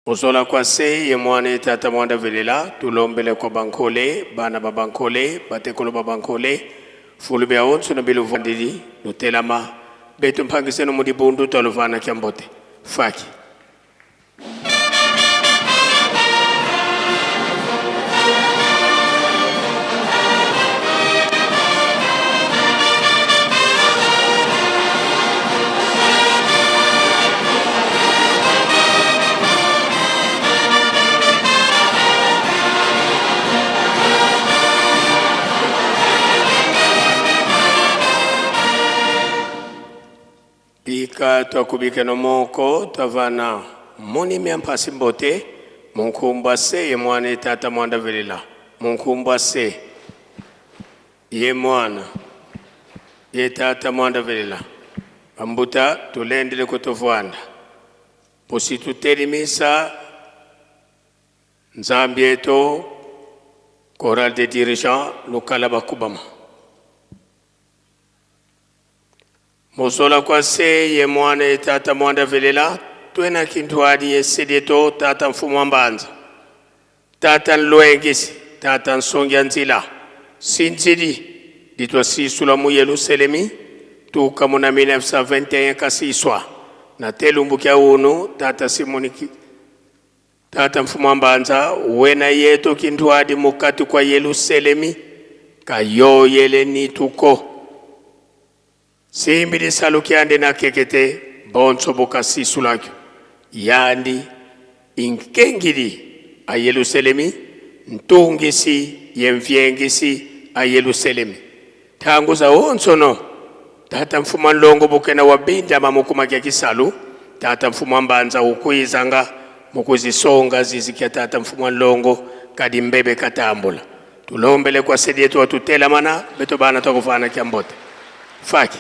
Muzola kwa se ye mwana ye tata mwanda velela tulombele kwa bankole bana ba bankole batekolo ba bankole fulu bya onso na biluvandili lutelama betu mpangiseno mudi bundu twaluvana kya mbote faki. Bika twakubika nomoko twavana munimi ampasi mbote munkumbwa se ye mwana ye tata mwanda velela munkumbwa se ye mwana ye tata mwanda velela bambuta tulendele kutuvwanda pusi tutelimisa Nzambi eto chorale des dirigeants lukala bakubama Mozola kwa se ye mwana ye tata mwanda velela twena kintuadi ye sedi eto tata mfumu wa mbanza tata nlwengisi tata nsongi ya nzila sinzili ditwa sisula mu Yeluselemi tuka muna 1921 kasiswa na telumbu kya unu tata Simoni Tata mfumu wa mbanza wena yetu kintuadi mukati kwa Yeluselemi kayoyele nituko simbi lisalu kyandi na kekete bonso bukasisulakyo yandi inkengili a Yeluselemi ntungisi ye mvyengisi a Yeluselemi tangu za onsono tata mfumu wa nlongo bukena wa bindama mukuma kya kisalu tata mfumu wa mbanza ukwizanga mukuzisonga zizi kya tata mfumu wa nlongo kadi mbebe katambula tulombele kwa sedi yetu watutelamana beto bana twakufana kya mbote faki.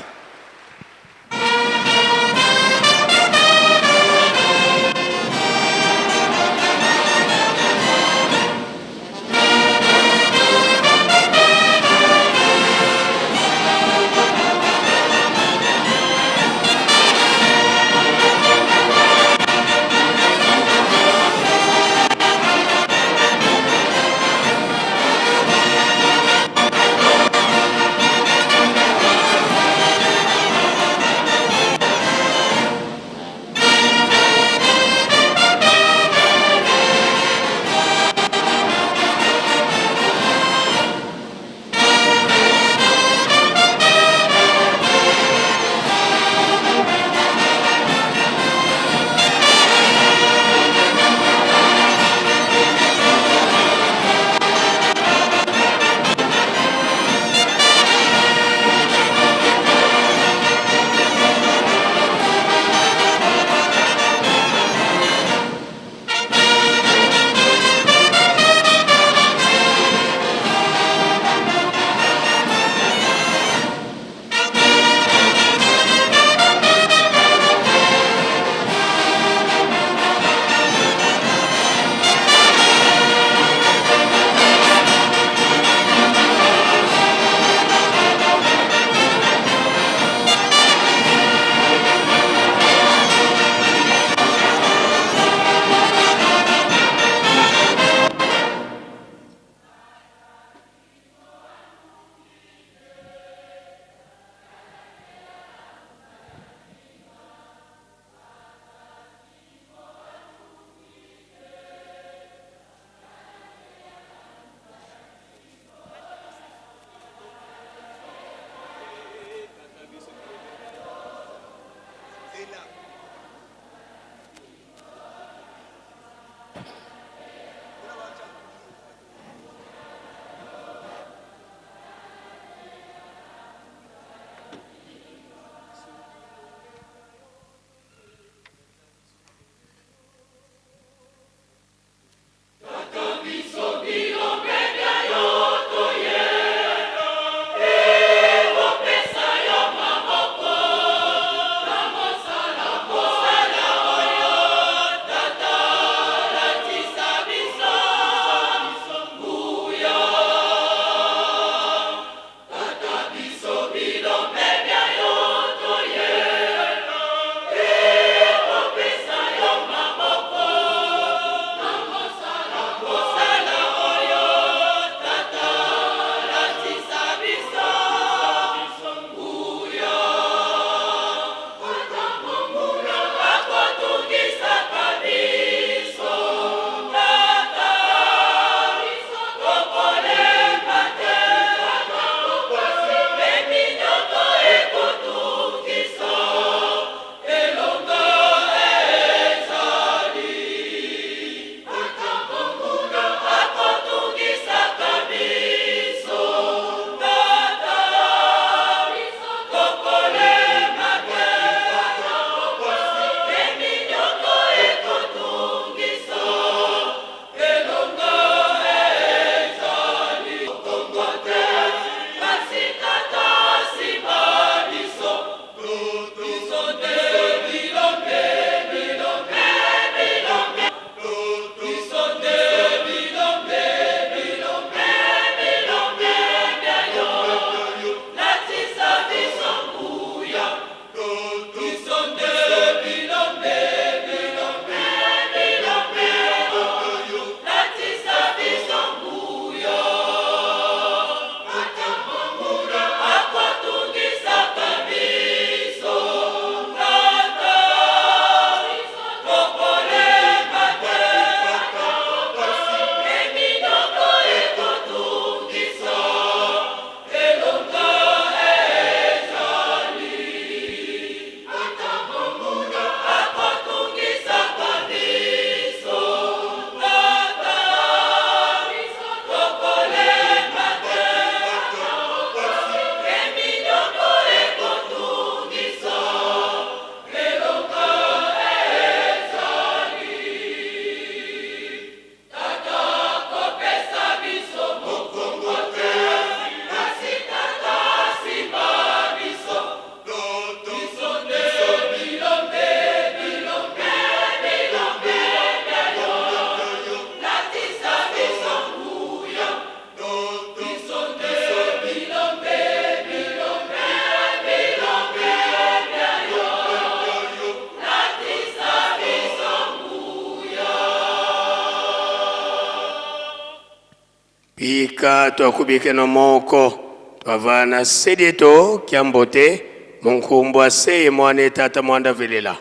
Bika twakubike no moko twavana sedieto kya mbote munkumbwa se ye mwana etata mwanda velela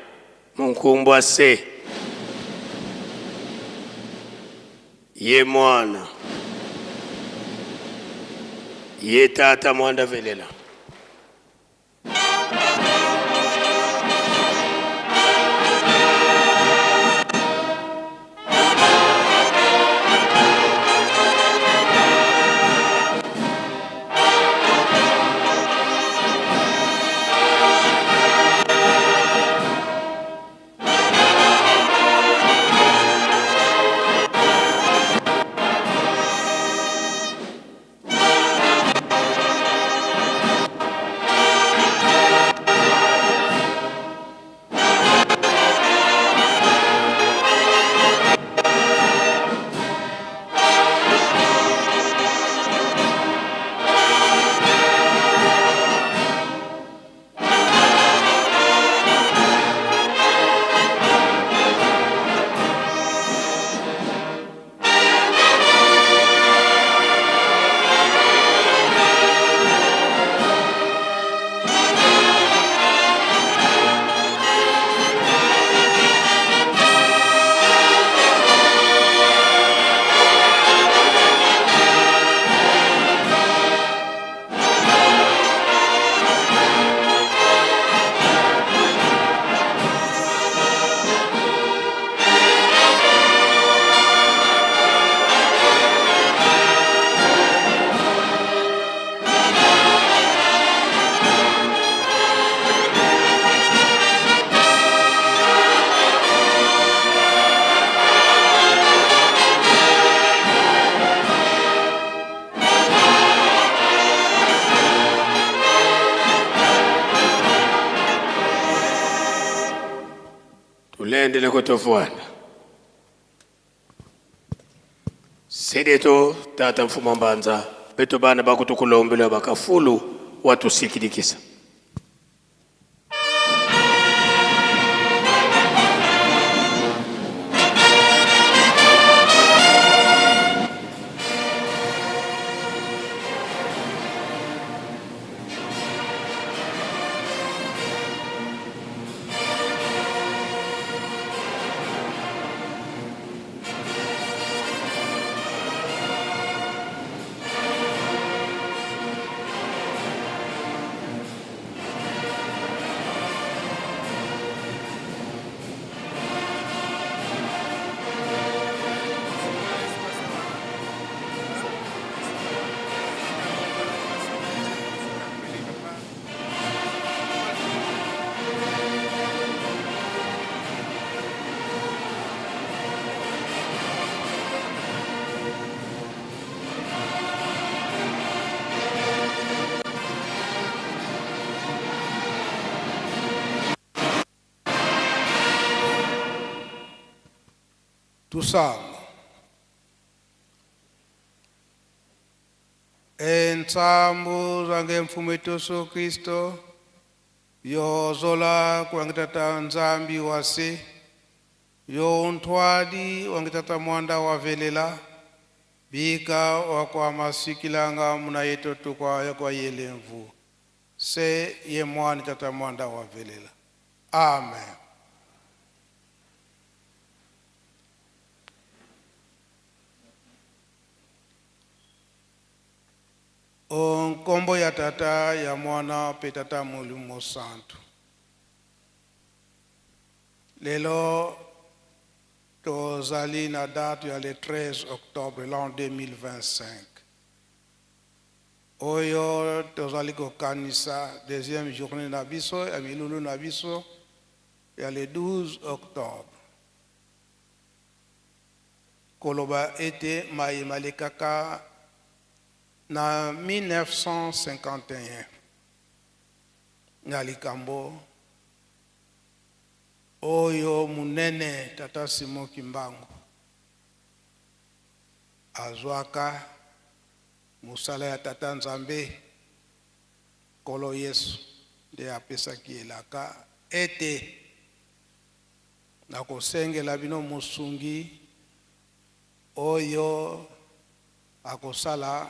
munkumbwa se ye mwana ye tata mwanda velela. Tulendele kutofuana sedeto tata mfuma mbanza beto bana bakutukulombela bakafulu watusikilikisa. Tusamba. Entsambu zange mfumo Yesu Kristo yozola kuangitata nzambi wase yo ntwadi wangitata mwanda wa velela bika wakwa masikilanga muna yeto tukwa yakwa yelemvu se ye mwani tata mwanda wa velela. Amen. Nkombo ya tata ya mwana pe tata molimo santu. Lelo tozali na date ya le 13 octobre l'an 2025. Oyo tozali kokanisa deuxième journée na biso ya milulu na biso ya le 12 octobre. Koloba ete maye malekaka na 1951 na likambo oyo munene tata Simon Kimbangu azwaka mosala ya tata Nzambe Nkolo Yesu nde apesaki elaka ete nakosengela bino mosungi oyo Akosala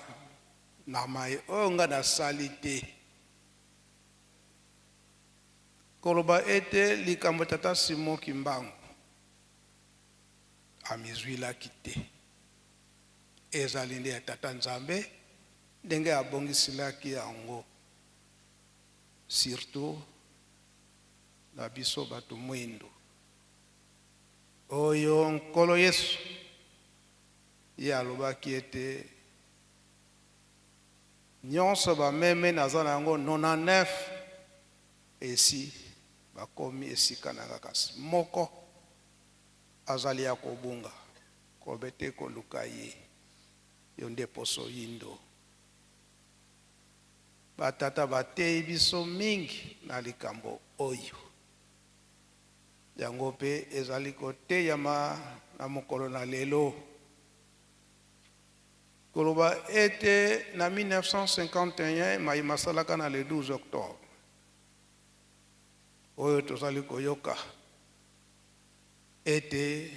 na maye oyo nga nasali te. Koloba ete likambo tata Simon Kimbangu amizwilaki te, ezali nde ya Tata Nzambe ndenge abongisilaki yango, surtout na biso bato mwindu oyo Nkolo Yesu ye alobaki ete nyonso bameme naza na yango 99 esi bakomi esika na nga, kasi moko azali ya kobunga, koloba te koluka ye yo nde poso yindo. Batata bateyi biso mingi na likambo oyo, yango mpe ezali koteyama na mokolo na lelo. Koloba ete na 1951 maye masalaka na le 12 octobre oyo tozali koyoka ete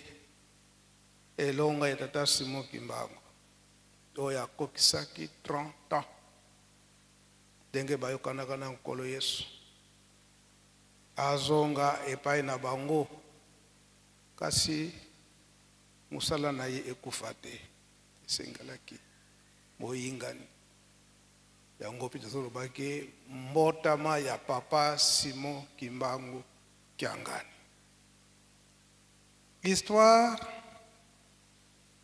elonga ya tata Simon Kimbangu oyo akokisaki 30 ans ndenge bayokanaka na Nkolo Yesu azonga epai na bango, kasi mosala na ye ekufa te, esengelaki boyingani yango mpe tozolobaki mbotama ya papa Simon Kimbangu Kiangani. Histoire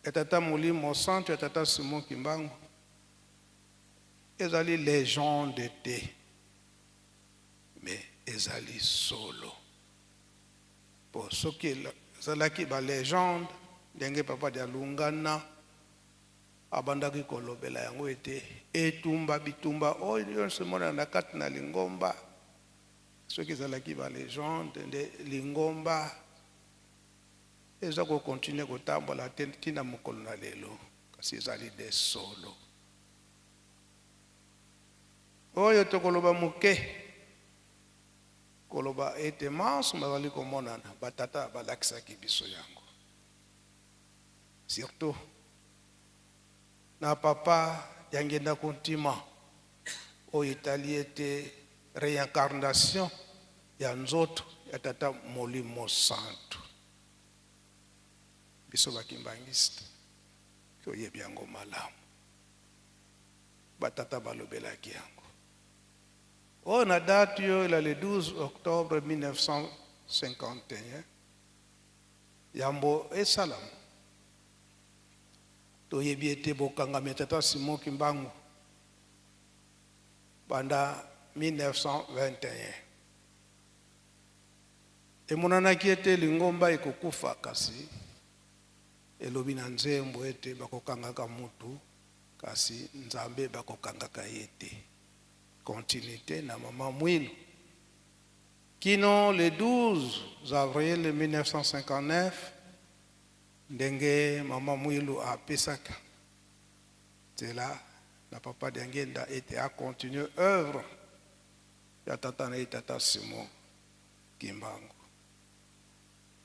ya tata Molimo Santu ya tata Simon Kimbangu ezali légende te, mais ezali solo. Po soki ezalaki ba légende ndenge papa Dialungana abandaki kolobela yango ete etumba bitumba oyo nyonso emonana na kati na lingomba, soki ezalaki ba légende nde lingomba eza kokontinue kotambola te ntina mokolo na lelo, kasi ezali de solo. Oyo tokoloba moke koloba ete manso bazali komonana batata balakisaki biso yango, surtout na papa Diangienda Kuntima oyo etali ete réincarnation ya nzoto ya tata Molimo Santu. Biso bakimbangiste toyebi yango malamu, batata balobelaki yango oyo na date oyo la le 12 octobre 1951 yambo esalama. Toyebi ete bokangami ya tata Simon Kimbangu banda 1921 emonanaki ete lingomba ekokufa, kasi elobi na nzembo ete bakokangaka mutu kasi Nzambe bakokangaka ye te. Continuité na mama Mwilu kino le 12 avril 1959 ndenge mama Mwilu apesaka nzela na papa Diangienda ete acontinue œuvre ya tata na ye tata Simon Kimbangu.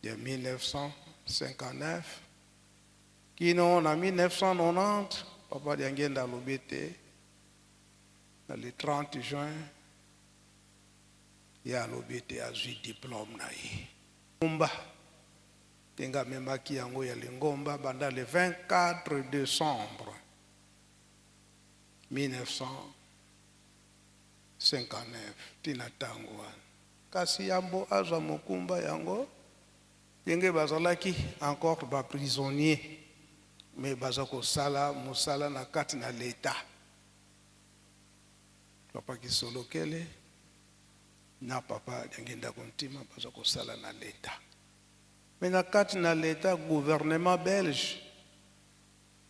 De 1959 kino na 1990 papa Diangienda alobi ete na le 30 juin ye alobi ete azwi diplôme na ye ngomba ndenge amemaki yango ya lingomba banda le 24 décembre 1959 ntina ntango wana. Kasi yambo azwa mokumba yango ndenge bazalaki encore baprisonnier, mais baza kosala mosala na kati na leta, papa Kisolokele na papa Diangienda Kuntima baza kosala na leta, mais na kati na leta gouvernement belge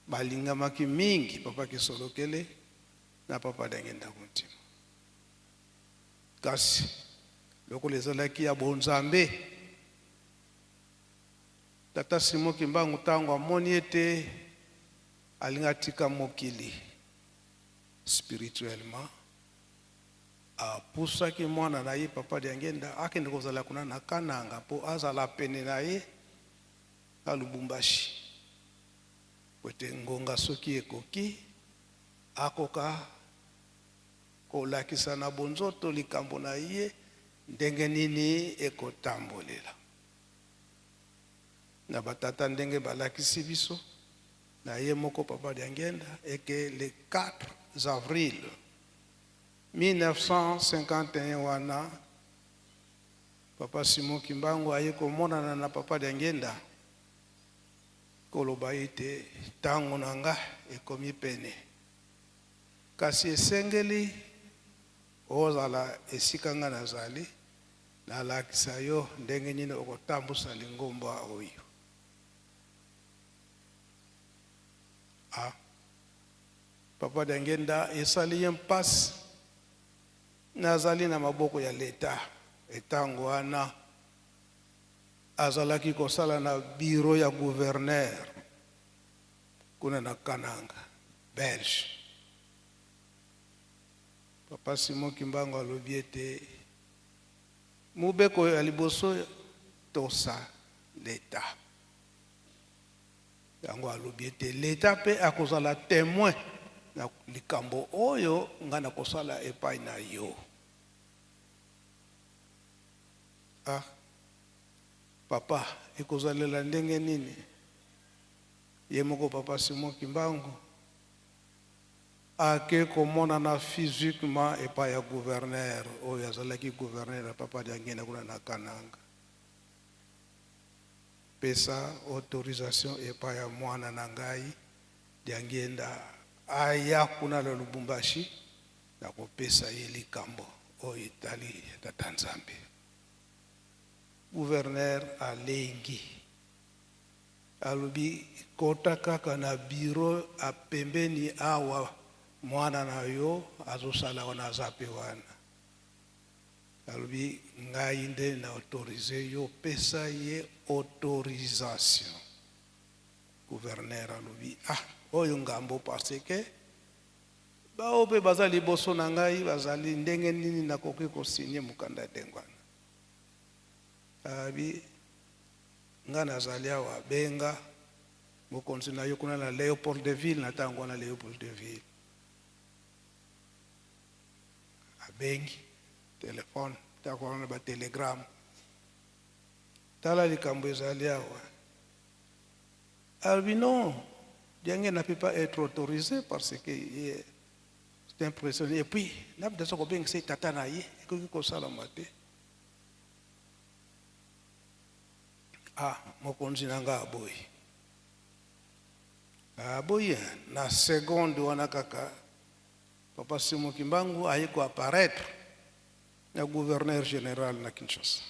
balingamaki mingi papa Kisolokele na papa Diangienda Kuntima. Kasi lokola ezalaki ya bonzambe, tata Simon Kimbangu ntango amoni ete alingi atika mokili spirituellement, apusaki mwana na ye papa Diangienda akende kozala kuna na Kananga mpo azala pene na ye na Lubumbashi. Po ete ngonga soki ekoki, akoka kolakisa na bonzoto likambo na ye ndenge nini ekotambolela. Na batata ndenge balakisi biso na ye moko Papa Diangienda eke le 4 avril 1951 wana Papa Simon Kimbangu aye komonana na Papa Diangienda koloba ete tango na nga ekomi pene kasi esengeli ozala esika nga nazali nalakisa yo ndenge nini okotambusa lingomba oyo. Ah, Papa Diangienda esali ye mpasi, nazali na maboko ya leta. Etango wana azalaki kosala na bureau ya gouverneur kuna na Kananga belge. Papa Simon Kimbangu alobi ete mobeko ya liboso tosa leta. Yango alobi ete leta mpe akozala temoin na likambo oyo ngai nakosala epai na yo. Ah, papa, ekozalela ndenge nini? Ye moko Papa Simon Kimbangu ake komonana physiquement epai ya gouverneur oyo azalaki gouverneur ya Papa Diangienda kuna na Kananga. Pesa autorisation epai ya mwana na ngai Diangienda aya kuna na Lubumbashi, nakopesa ye likambo oyo etali Tata Nzambe. Gouverneur alengi, alobi kota kaka na bureau a pembeni awa mwana na yo azosala wana, aza pe wana. Alobi ngai nde na autorise yo, pesa ye autorisation. Gouverneur alobi ah, oyo ngambo parce que baoyo mpe baza liboso na ngai bazali ndenge nini nakoki kosigne mokanda ya ndenge wana. Alobi ngai nazali awa, benga mokonzi na yo kuna na Léopoldville, na ntango wana Léopoldville. Abengi telefone, ntango wana ba telegramme, tala likambo ezali awa. Alobi non, Diangienda ne peut pas être autorisé parce que c'est un prisonnier. Et puis nabida kobengisa ye tata na ye, ekoki kosalama te. Ah, mokonzi na nga aboyi, aboyi. Na seconde wana kaka Papa Simon Kimbangu aye koapparaître na gouverneur général na Kinshasa.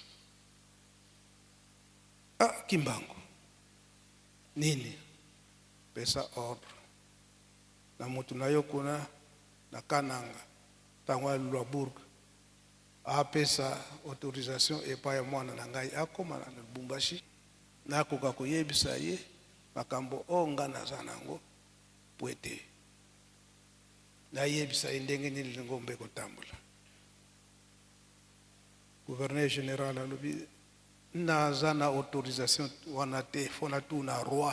Ah, Kimbangu nini, pesa ordre na motu na yo kuna na Kananga, ntango ya Luluabourg, apesa autorisation epai ya mwana na ngai akóma na Lubumbashi, nakoka koyebisa ye makambo oyo nga naza nango, po ete nayebisa ye ndenge nini lingomba ekotambola. Gouverneur général alobi naza na autorisation wana te, fo natuna roi.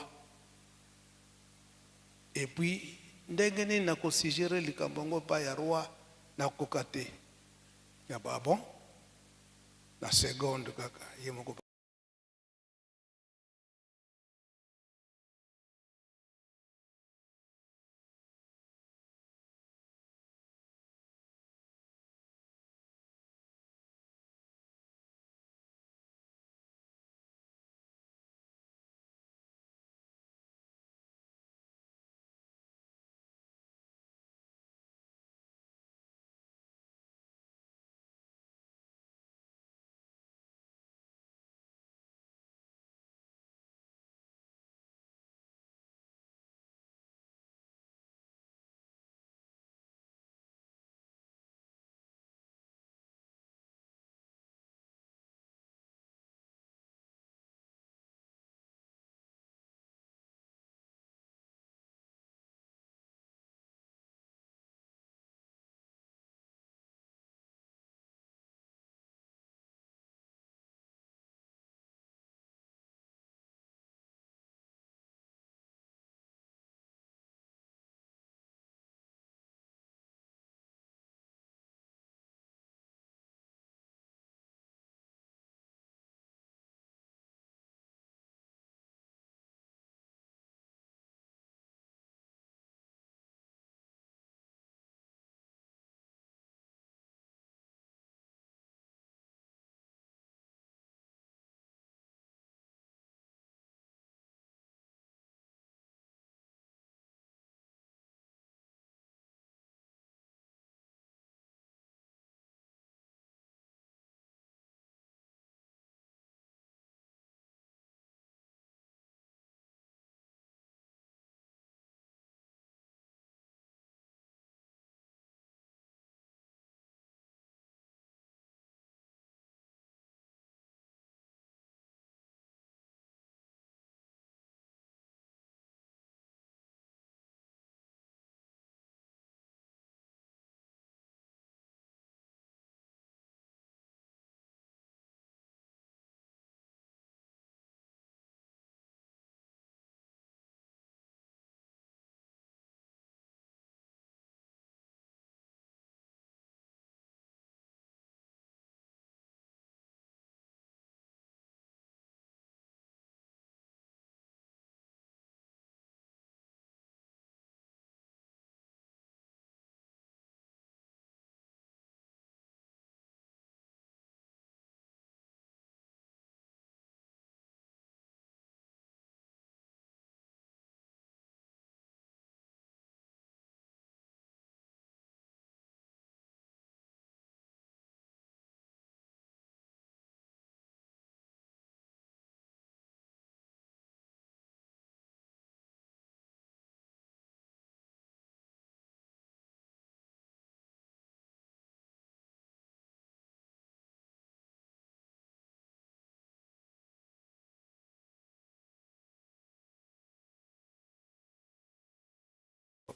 Et puis ndenge nini nakosuggérer likambo yango epai ya roi, nakoka te. Ya ba bon, na seconde kaka ye moko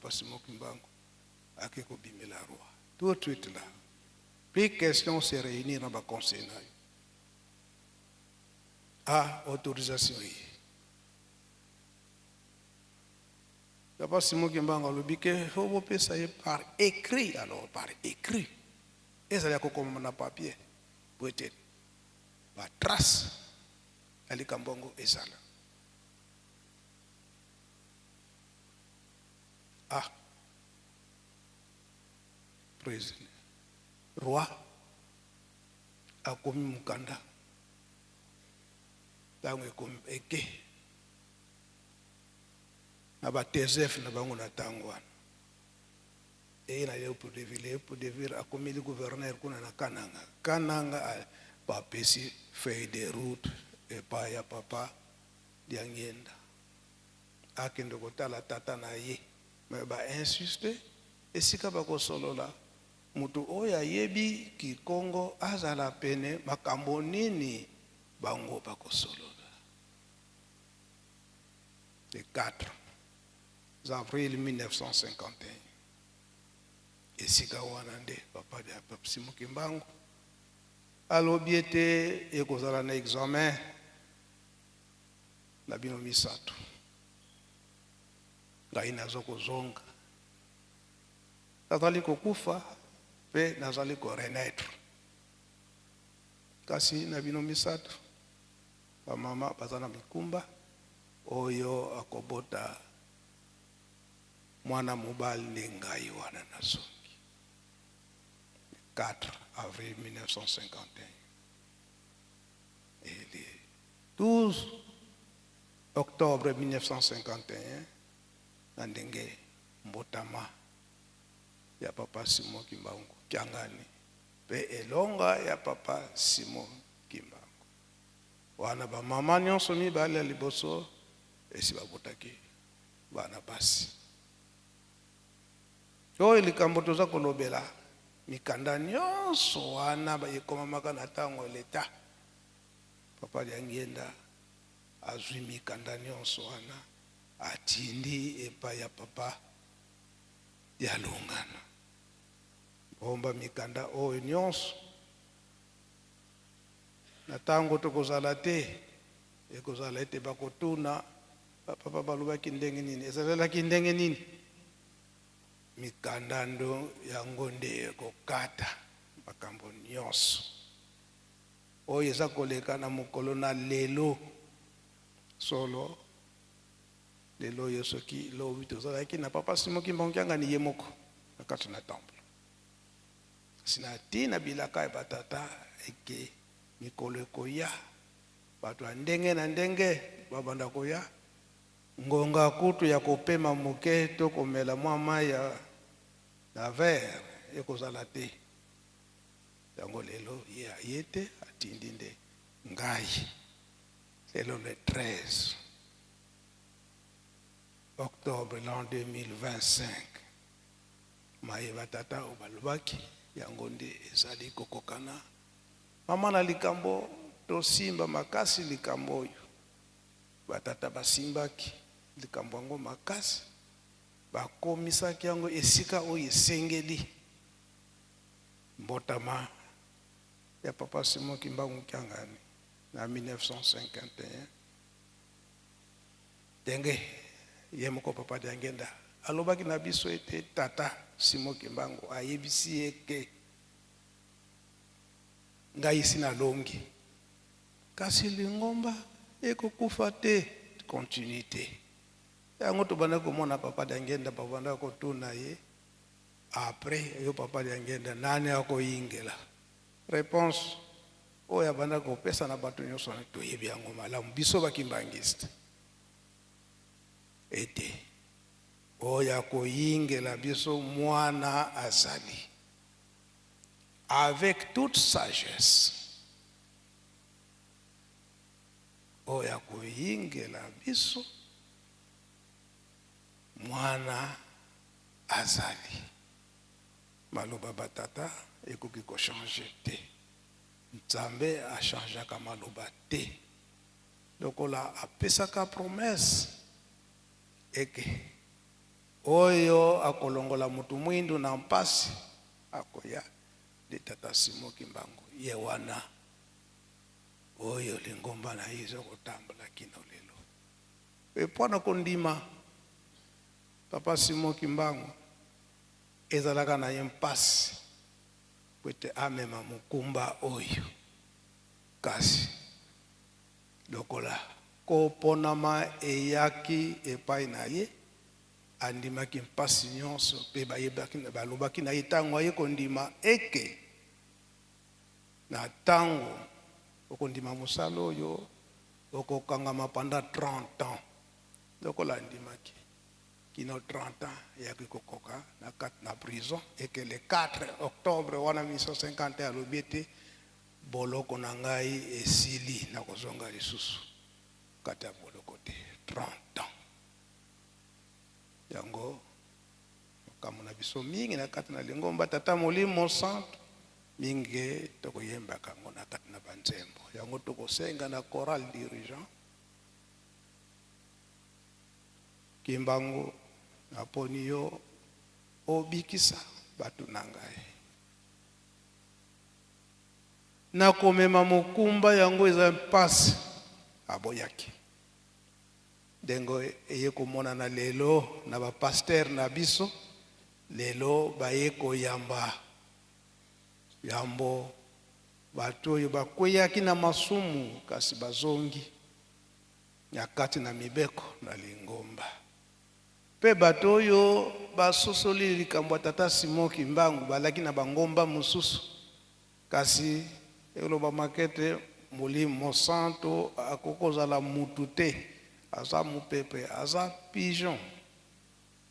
Papa Simon Kimbangu ake kobimela roi tout de suite là. Plus question se réunir na baconseil na yo. Ah, autorisation ye. Papa Simon Kimbangu alobi ke fo bopesa ye par écrit. Alors par écrit ezali ya kokoma na papier po ete batrace ya likambo yango ezala. Ah, président roi akomi mokanda, ntango ekomi eke na ba TSF na bango na ntango wana eye na Léopoldville. Léopoldville akomeli gouverneur kuna na Kananga. Kananga bapesi feuille de route epai ya Papa Diangienda, akende kotala tata na ye. Me bainsiste esika bakosolola, moto oyo ayebi kikongo azala pene, makambo nini bango bakosolola. Le 4 avril 1951, esika wana nde Papa Simon Kimbangu alobi ete ekozala na examen na bino misato. Ngai naza kozonga, nazali kokufa mpe nazali korenaître, kasi na bino misato bamama baza na mikumba. Oyo akobota mwana mobali nde ngai wana nazongi. 4 avril 1951 et le 12 octobre 1951, na ndenge mbotama ya Papa Simon Kimbangu Kiangani mpe elonga ya Papa Simon Kimbangu wana, bamama nyonso mibale ya liboso esi babotaki bana basi. Oyo likambo toza kolobela, mikanda nyonso wana ekomamaka na ntango leta. Papa Diangienda azwi mikanda nyonso wana, atindi epai ya Papa ya Longana. Bomba mikanda oyo nyonso, na ntango tokozala te, ekozala ete bakotuna bapapa balobaki ndenge nini, ezalelaki ndenge nini. Mikanda ndo yango nde ekokata makambo nyonso oyo eza koleka na mokolo na lelo. Solo lelo oyo, soki lobi tozalaki na Papa Simon Kimbangu Kiangani ye moko na kati na temple, kasi na ntina bilaka ya batata eke mikolo ekoya, bato ya ndenge na ndenge babanda koya, ngonga kutu ya kopema moke to komela mwa mai ya na verre ekozala te. Yango lelo ye aye te, atindi nde ngai. Lelo le 13 octobre l'an 2025, mayeba tata oyo balobaki yango nde ezali kokokana. Mama na likambo, tosimba makasi likambo oyo batata basimbaki likambo yango makasi, bakomisaki yango esika oyo esengeli. Mbotama ya Papa Simon Kimbangu Kiangani na 1951, ndenge ye moko Papa Diangenda alobaki na biso ete tata Simon Kimbangu ayebisi ye ke ngai si nalongi, kasi lingomba ekokufa te, continuité. Yango tobanda komona Papa Diangenda, babanda kotuna ye: après yo Papa Diangenda, nani akoyingela? Réponse oyo abanda kopesa na bato nyonso wana, toyebi yango malamu biso bakimbangiste, ete oyo akoyingela biso mwana azali avec toute sagesse. Oyo akoyingela biso mwana azali. Maloba batata ekoki kochanger te. Nzambe achangeaka maloba te. Lokola apesaka promesse eke. Oyo akolongola mutu mwindu na mpasi akoya nde Tata Simon Kimbangu ye wana oyo lingomba na ye eza kotambola kino lelo. Mpe mpo na kondima Papa Simon Kimbangu ezalaka na ye mpasi mpo ete amema mokumba oyo, kasi lokola koponama eyaki epai na ye, andimaki mpasi nyonso, mpe bayebaki, balobaki na ye ntango aye kondima eke, Na ntango okondima mosala oyo, okokangama pendant 30 ans. Lokola andimaki kino 30 ans eyaki kokoka na kati na prison, eke le 4 octobre wana 1951 alobi ete boloko na ngai esili, nakozonga lisusu kati ya boloko te. 30 ans yango makambo na biso mingi na kati na lingomba Tata Molimo Santu mingi tokoyembaka yango na kati na banzembo yango. Tokosenga na chorale dirigeant Kimbangu, naponi yo obikisa bato na ngai. Nakomema mokumba yango eza mpasi. Aboyaki. Ndenge eye komonana lelo na ba pasteurs na biso, lelo baye koyamba yambo bato oyo bakweyaki na masumu kasi bazongi na kati na mibeko na lingomba, mpe bato oyo basosoli likambo ya Tata Simon Kimbangu balaki na bangomba mosusu. Kasi elobamaka ete Molimo Mosantu akoki kozala mutu te, aza mupepe, aza pigeon,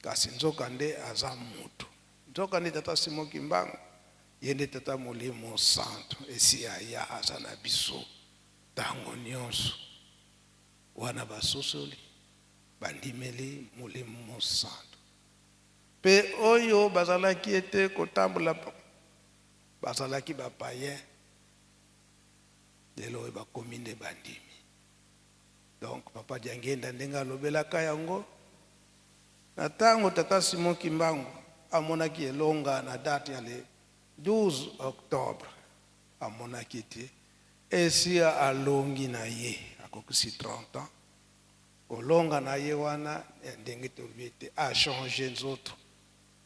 kasi nzoka nde aza mutu. Nzoka nde Tata Simon Kimbangu ye nde Tata Molimo Santu, esi aya, aza na biso tango nionso. Wana basosoli, bandimeli Molimo Mosantu. Pe oyo bazalaki ete kotambola Bazalaki ba paiens, lelo oyo bakomi nde bandimi. Donc papa Diangienda ndenge alobelaka yango, na tango tata Simon Kimbangu amonaki elonga na date ya le 12 octobre, amonaki ete esi alongi na ye, akokisi 30 ans, kolonga na ye wana ya ndenge tolobi ete a changer nzoto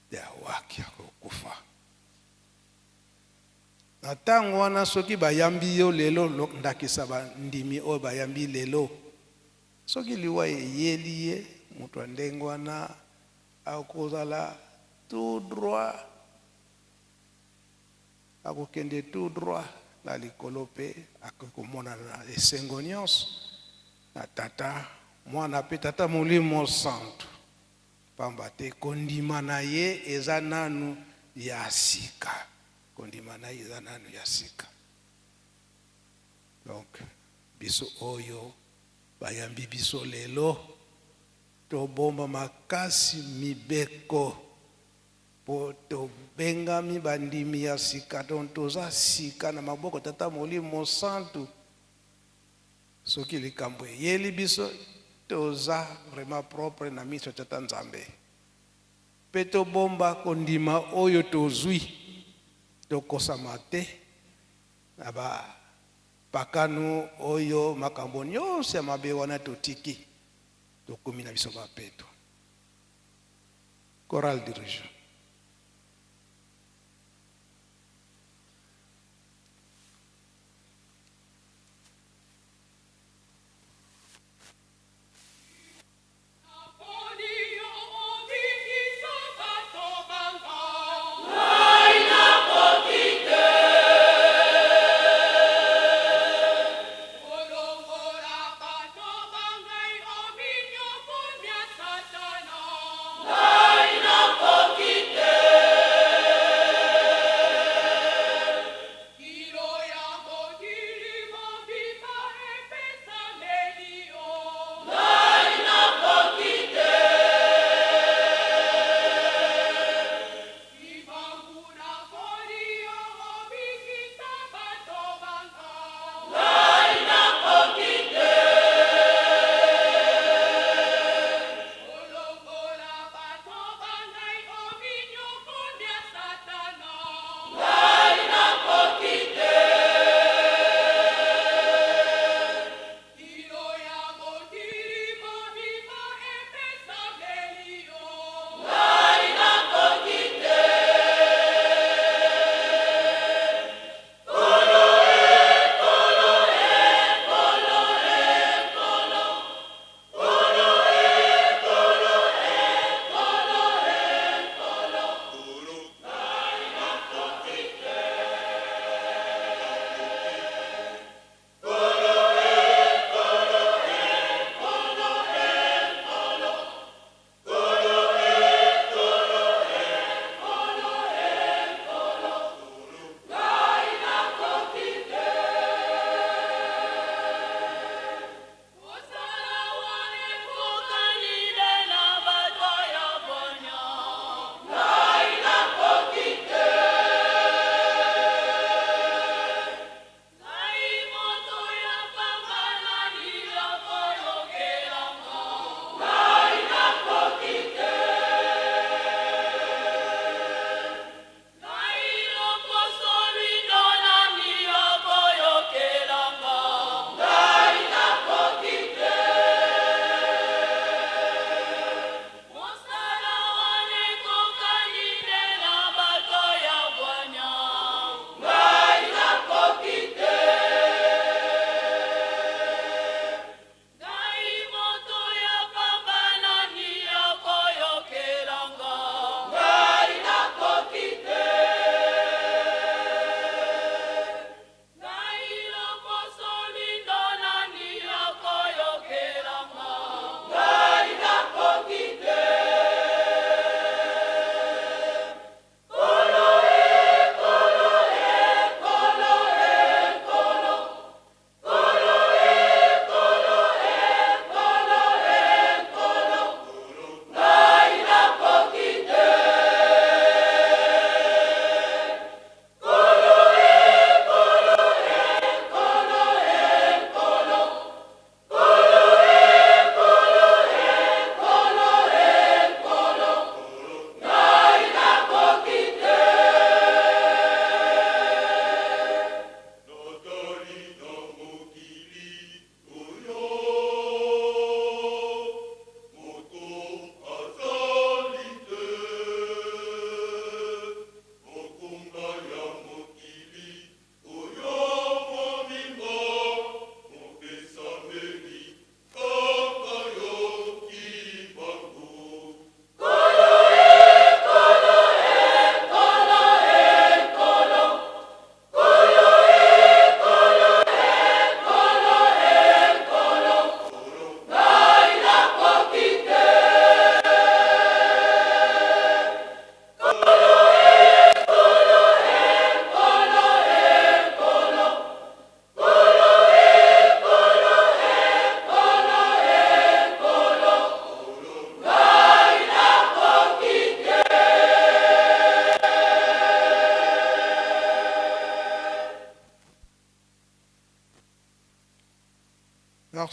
nde awaki akokufa. Na ntango wana, soki bayambi yo lelo, ndakisa bandimi oyo bayambi lelo, soki liwa eyeli ye, moto ya ndenge wana akozala tout droit, akokende tout droit na likolo mpe akoki komonana na esengo nyonso na Tata, Mwana mpe Tata Molimo Santu. Pamba te kondima na ye eza nanu ya sika, kondima na ye eza nanu ya sika. Donc biso oyo bayambi biso lelo tobomba makasi mibeko po tobengami bandimi ya sika, donc toza sika na maboko Tata Molimo Santu. Soki likambo eyeli biso, toza vraiment propre na miso ya Tata Nzambe. Pe tobomba kondima oyo tozui, tokosama te na ba pakanu oyo makambo nionso ya mabe wana totiki, tokomi na biso ba peto. Chorale dirigeant.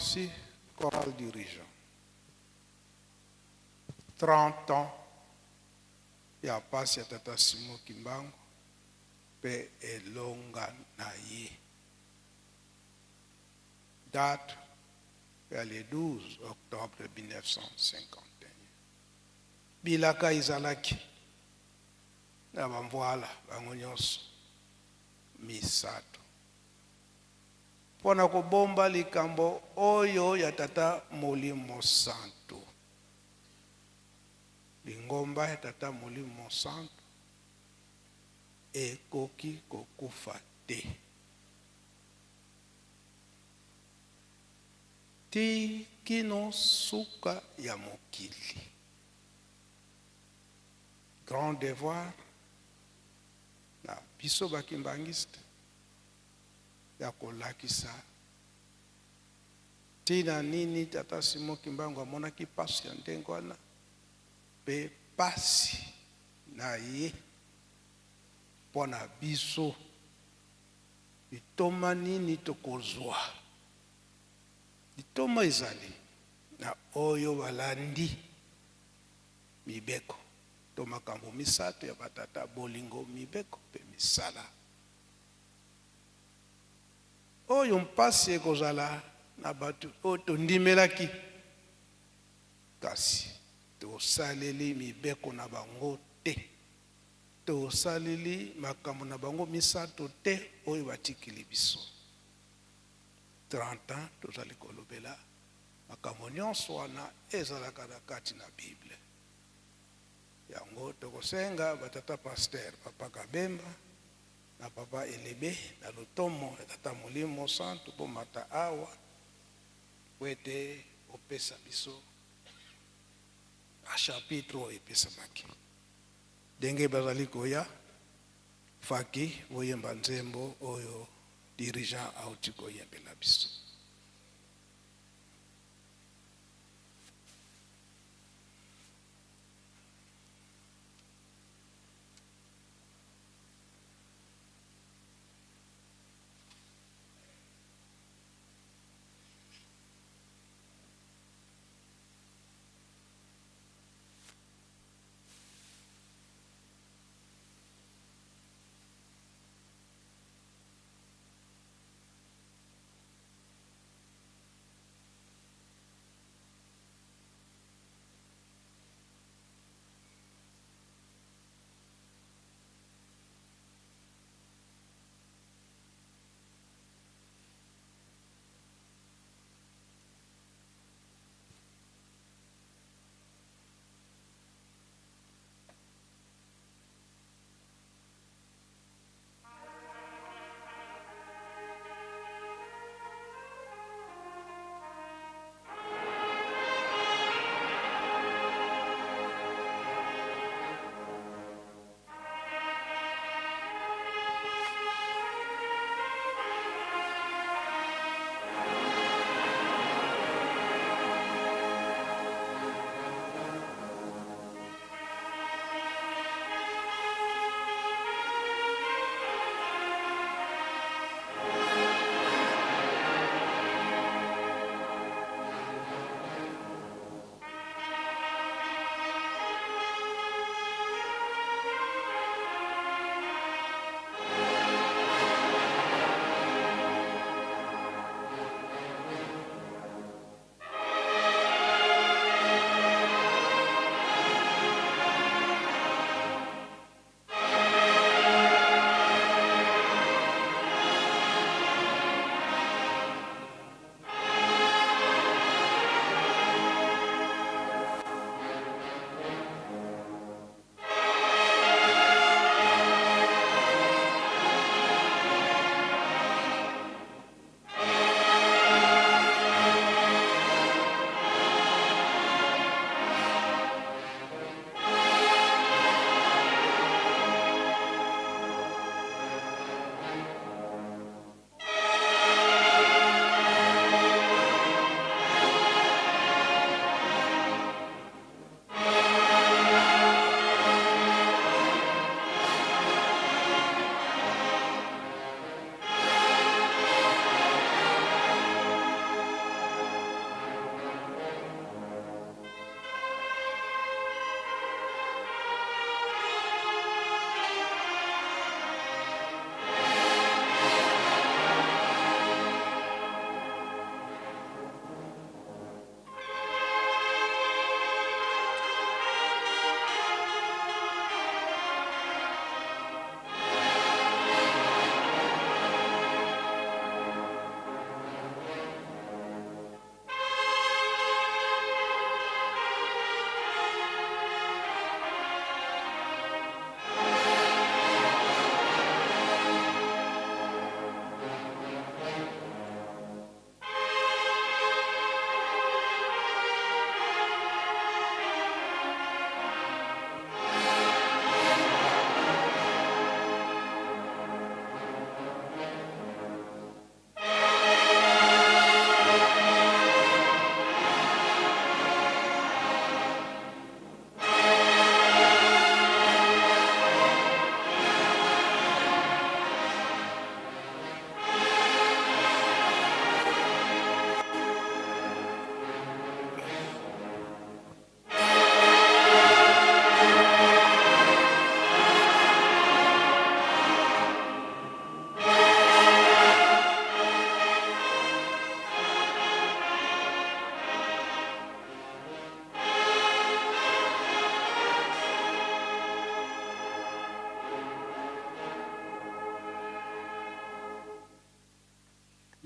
Merci, chorale dirigeant. 30 ans ya pasi ya tata Simon Kimbangu pe elonga na ye. Date ya le 12 octobre 1951. Bilaka ezalaki na bamvwala bango nyonso misato mpo na kobomba likambo oyo ya Tata Molimo Santu. Lingomba ya Tata Molimo Santu ekoki kokufa te. Tii kino suka ya mokili. Grand devoir na biso ba kimbanguiste ya kolakisa ntina nini Tata Simon Kimbangu amonaki pasi ya ndenge wana mpe pasi na ye mpo na biso, litomba nini tokozwa. Litomba ezali na oyo balandi mibeko to makambo misato ya batata, bolingo, mibeko mpe misala. Oyo mpasi ekozala na bato oyo tondimelaki, kasi tosaleli mibeko na bango te, tosaleli makambo na bango misato te oyo batikeli biso. 30 ans tozali kolobela makambo nyonso wana ezalaka na kati na Bible. Yango tokosenga ba tata pasteur, papa Kabemba na papa Elebe na lotomo ya tata Molimo Santu bomata awa po ete bopesa biso ba chapitre oyo epesamaki. Ndenge bazali koya, faki boyemba nzembo oyo dirigeant auti koyembela biso.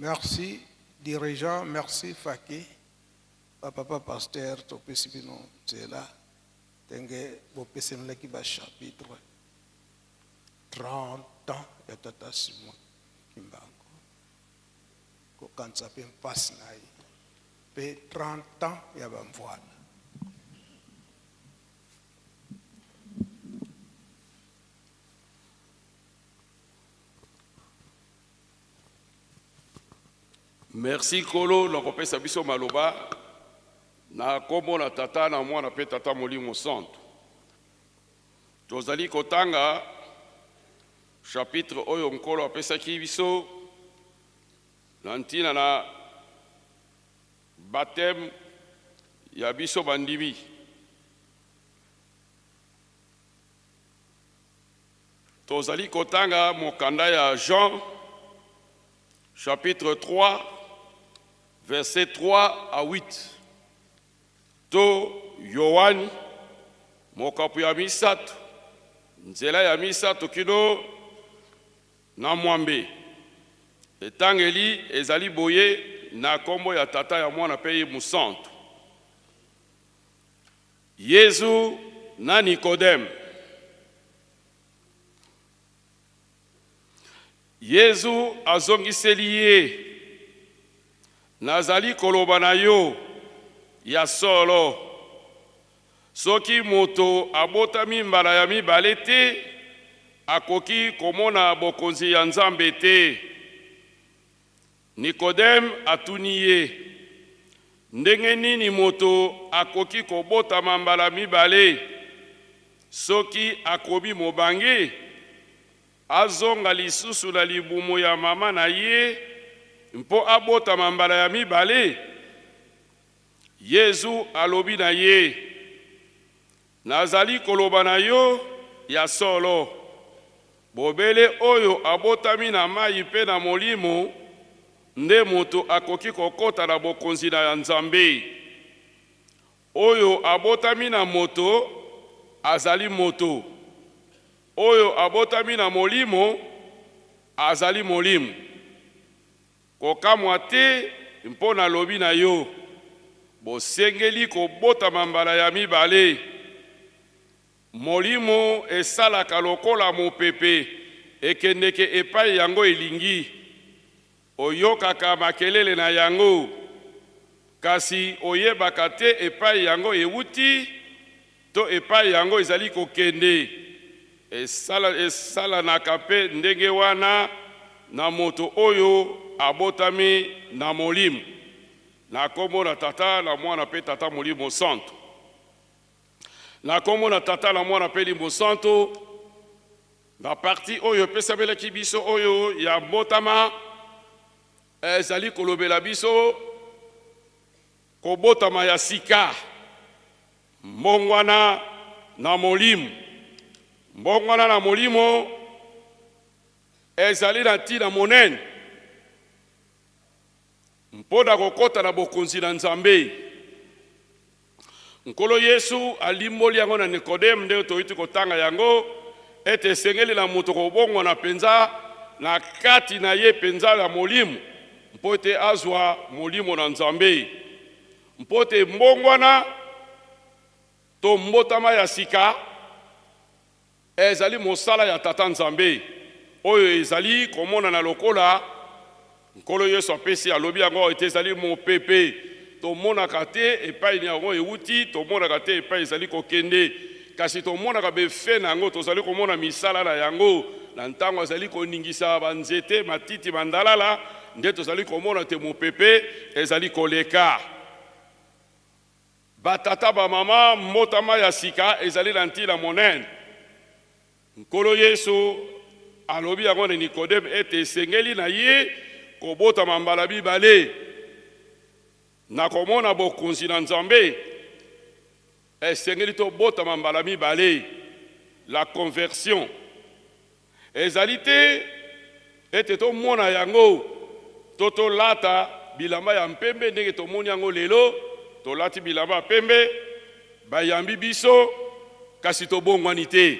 Merci dirigeant, merci Faki, ba papa pasteur topesi bino nzela ndenge bopesenelaki ba chapitre 30 ans ya tata Simon Kimbangu kokanisa mpe mpasi na ye mpe 30 ans ya bamvwana. Merci Nkolo na kopesa biso maloba na kombo na Tata na Mwana pe Tata Molimo Santu. Tozali kotanga chapitre oyo Nkolo apesaki biso na ntina na baptême ya biso bandimi. Tozali kotanga mokanda ya Jean chapitre 3 verset 3 à 8 to Yoane mokapo ya misato nzela ya misato kino na mwambe. Etangeli ezali boye na kombo ya Tata ya Mwana pe ye Mosantu. Yezu na Nikodeme. Yezu azongiseli ye, Nazali koloba na yo ya solo, soki moto abotami mbala ya mibale te, akoki komona bokonzi ya Nzambe te. Nikodeme atuni ye, Ndenge nini moto akoki kobotama mbala mibale soki akomi mobange? Azonga lisusu na libumu ya mama na ye mpo abotama mbala ya mibale? Yezu alobi na ye, Nazali koloba na yo ya solo, bobele oyo abotami na mayi mpe na Molimo nde moto akoki kokota na bokonzi na Nzambe. Oyo abotami na moto azali moto, oyo abotami na Molimo azali molimo. Kokamwa te mpo nalobi na yo, Bosengeli kobotama mbala ya mibale. Molimo esalaka lokola mopepe, ekendeke epai yango elingi. Oyokaka makelele na yango, kasi oyebaka te epai yango euti to epai yango ezali kokende. Esalanaka mpe ndenge wana na moto oyo abotami na Molimo. Na kombo na Tata, na Mwana mpe Tata Molimo Santu. Na kombo na Tata, na Mwana mpe Elimo Santu. Na partie oyo epesamelaki biso oyo ya mbotama ezali kolobela biso kobotama ya sika, mbongwana na molimo. Mbongwana na molimo ezali na ntina monene mpo na kokota na bokonzi na Nzambe. Nkolo Yesu alimboli yango na Nikodeme, ndenge toyuti kotanga yango, ete esengeli na moto kobongwana mpenza na kati na ye mpenza ya molimo mpo ete azwa Molimo na Nzambe, mpo ete mbongwana to mbotama ya sika Ezali mosala ya Tata Nzambe oyo ezali komonana lokola Nkolo Yesu apesi, alobi yango ete ezali mopepe. Tomonaka te epai yango euti, tomonaka te epai ezali kokende, kasi tomonaka befe na yango, tozali komona misala na yango na ntango azali koningisa banzete, matiti, bandalala, nde tozali komona te mopepe ezali koleka. Ba tata, ba mama, mbotama ya sika ezali na ntina monene. Nkolo Yesu alobi yango na Nikodeme ete esengeli na ye kobotama mbala mibale. Na komona bokonzi na Nzambe, esengeli tobotama mbala mibale, la conversion. Ezali te ete tomona yango to tolata bilamba ya mpembe ndenge tomoni yango lelo, tolati bilamba ya pembe, bayambi biso, kasi tobongwani te.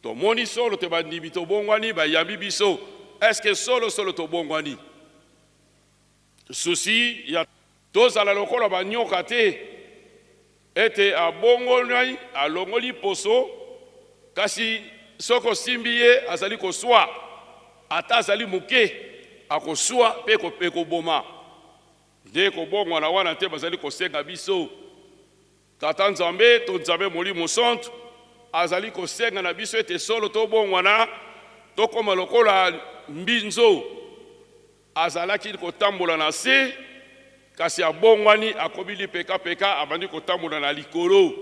Tomoni solo te bandimi tobongwani, bayambi biso. Est-ce que solo solo tobongwani? Souci ya tozala lokola banyoka te, ete abongoli, alongoli poso, kasi soki osimbi ye azali koswa, ata azali moke, akoswa mpe ekoboma. Nde kobongwana wana te bazali kosenga biso. Tata Nzambe to Nzambe Molimo Santu azali kosenga na biso ete solo tobongwana, tokoma lokola mbinzo. Azalaki kotambola na se, kasi abongwani, akomi lipekapeka, abandi kotambola na likolo.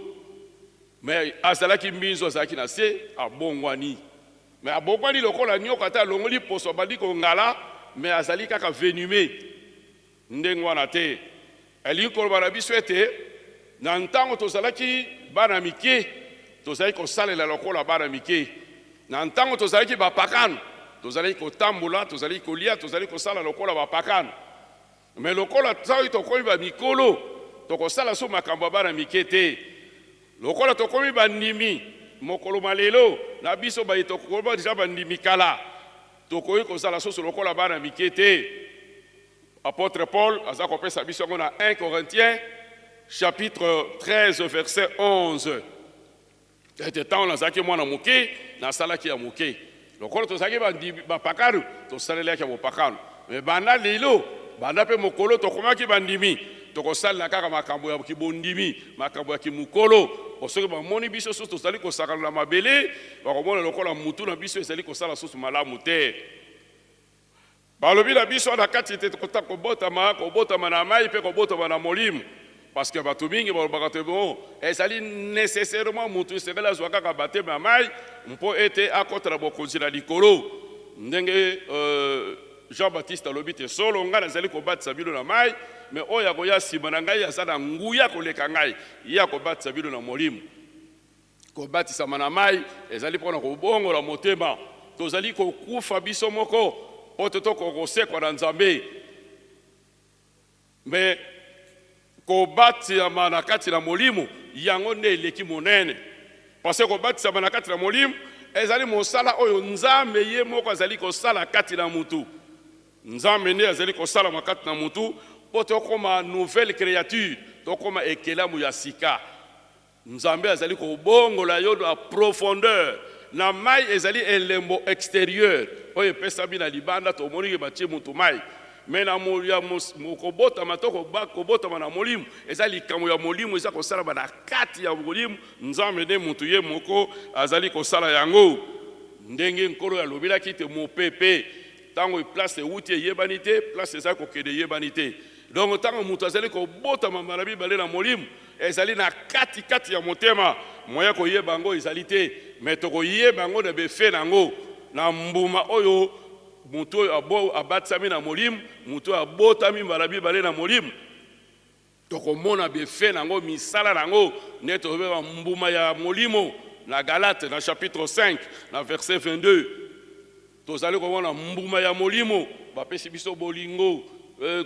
Mais azalaki mbinzo, azalaki na se, abongwani. Mais abongwani lokola nyoka, ata alongoli poso, abandi kongala, mais azali kaka venimeux. Ndenge wana te. Elingi koloba na biso ete na ntango tozalaki bana mike, tozalaki kosalela lokola bana mike. Na ntango tozalaki bapakano, tozalaki kotambola, tozalaki kolia, tozalaki kosala lokola bapakano. Me lokola soki tokomi bamikolo, tokosala so makambo ya bana mike te. Lokola tokomi bandimi mokolo ma lelo, na biso baye tokomi deja bandimi kala, tokoki kozala susu lokola bana mike te. Apôtre Paul aza kopesa biso yango na 1 Corinthiens chapitre 13 verset 11, ete ntango nazalaki mwana moke, nasalaki ya moke. Lokola tozalaki bapakano, tosalelaki ya bopakano. Me banda lelo, banda mpe mokolo tokomaki bandimi, tokosalela kaka makambo ya kibondimi, makambo ya kimokolo. Po soki bamoni biso susu tozali kosakana na mabele, bakomona lokola mutu na biso ezali kosala susu malamu te. Balobi na biso na kati ete kobotama, kobotama na mai mpe kobotama na molimo. Parce que bato mingi balobaka te, bon, ezali nécessairement motu esengeli azwa kaka baptême ya mai mpo ete akɔta na bokonzi na likolo. Ndenge Jean Baptiste alobi te, solo ngai nazali kobatisa bino na mai, me oyo akoya nsima na ngai aza na nguya koleka ngai, ye akobatisa bino na molimo. Kobatisama na mai ezali mpona kobongola motema. Tozali kokufa biso moko mpo te tokoka kosekwa na Nzambe. Me kobatisama na kati na molimo, yango nde eleki monene, parce que kobatisama na kati na molimo ezali mosala oyo Nzambe ye moko azali kosala kati na mutu. Nzambe nde azali kosalama kati na mutu mpo tokóma nouvelle créature, tokóma ekelamu ya sika. Nzambe azali kobongola yo na profondeur. Na mai ezali elembo extérieur oyo epesami na libanda, tomoni ke batie mutu mai. Me na ya kobotama to kobotama na molimo eza likambo ya molimo, eza kosalama na kati ya molimo. Nzambe nde mutu ye moko azali kosala yango. Ndenge Nkolo alobelaki te, mopepe ntango place ewuti eyebani te, place eza kokende eyebani te. Donc ntango moto azali kobotama mbala mibale na molimo, ezali na kati kati ya motema, moya koyeba yango ezali te, me tokoyeba yango na befe na yango, na mbuma oyo moto oyo abatisami na molimo, moto oyo abotami mbala mibale na molimo, tokomona befe na yango, misala na yango, nde tozobeba mbuma ya molimo. Na Galate, na chapitre 5 na verset 22, tozali komona mbuma ya molimo. Bapesi biso bolingo,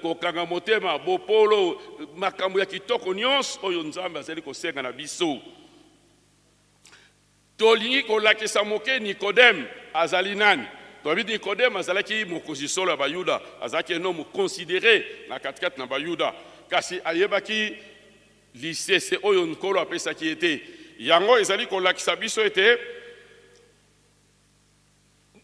kokanga motema, bopolo, makambo ya kitoko nyonso oyo Nzambe azali kosenga na biso. Tolingi kolakisa moke Nikodeme azali nani. Toyebi Nikodeme azalaki mokonzi solo ya Bayuda, azalaki un homme considéré na katikati na Bayuda, kasi ayebaki lisese oyo Nkolo apesaki ye te. Yango ezali kolakisa biso ete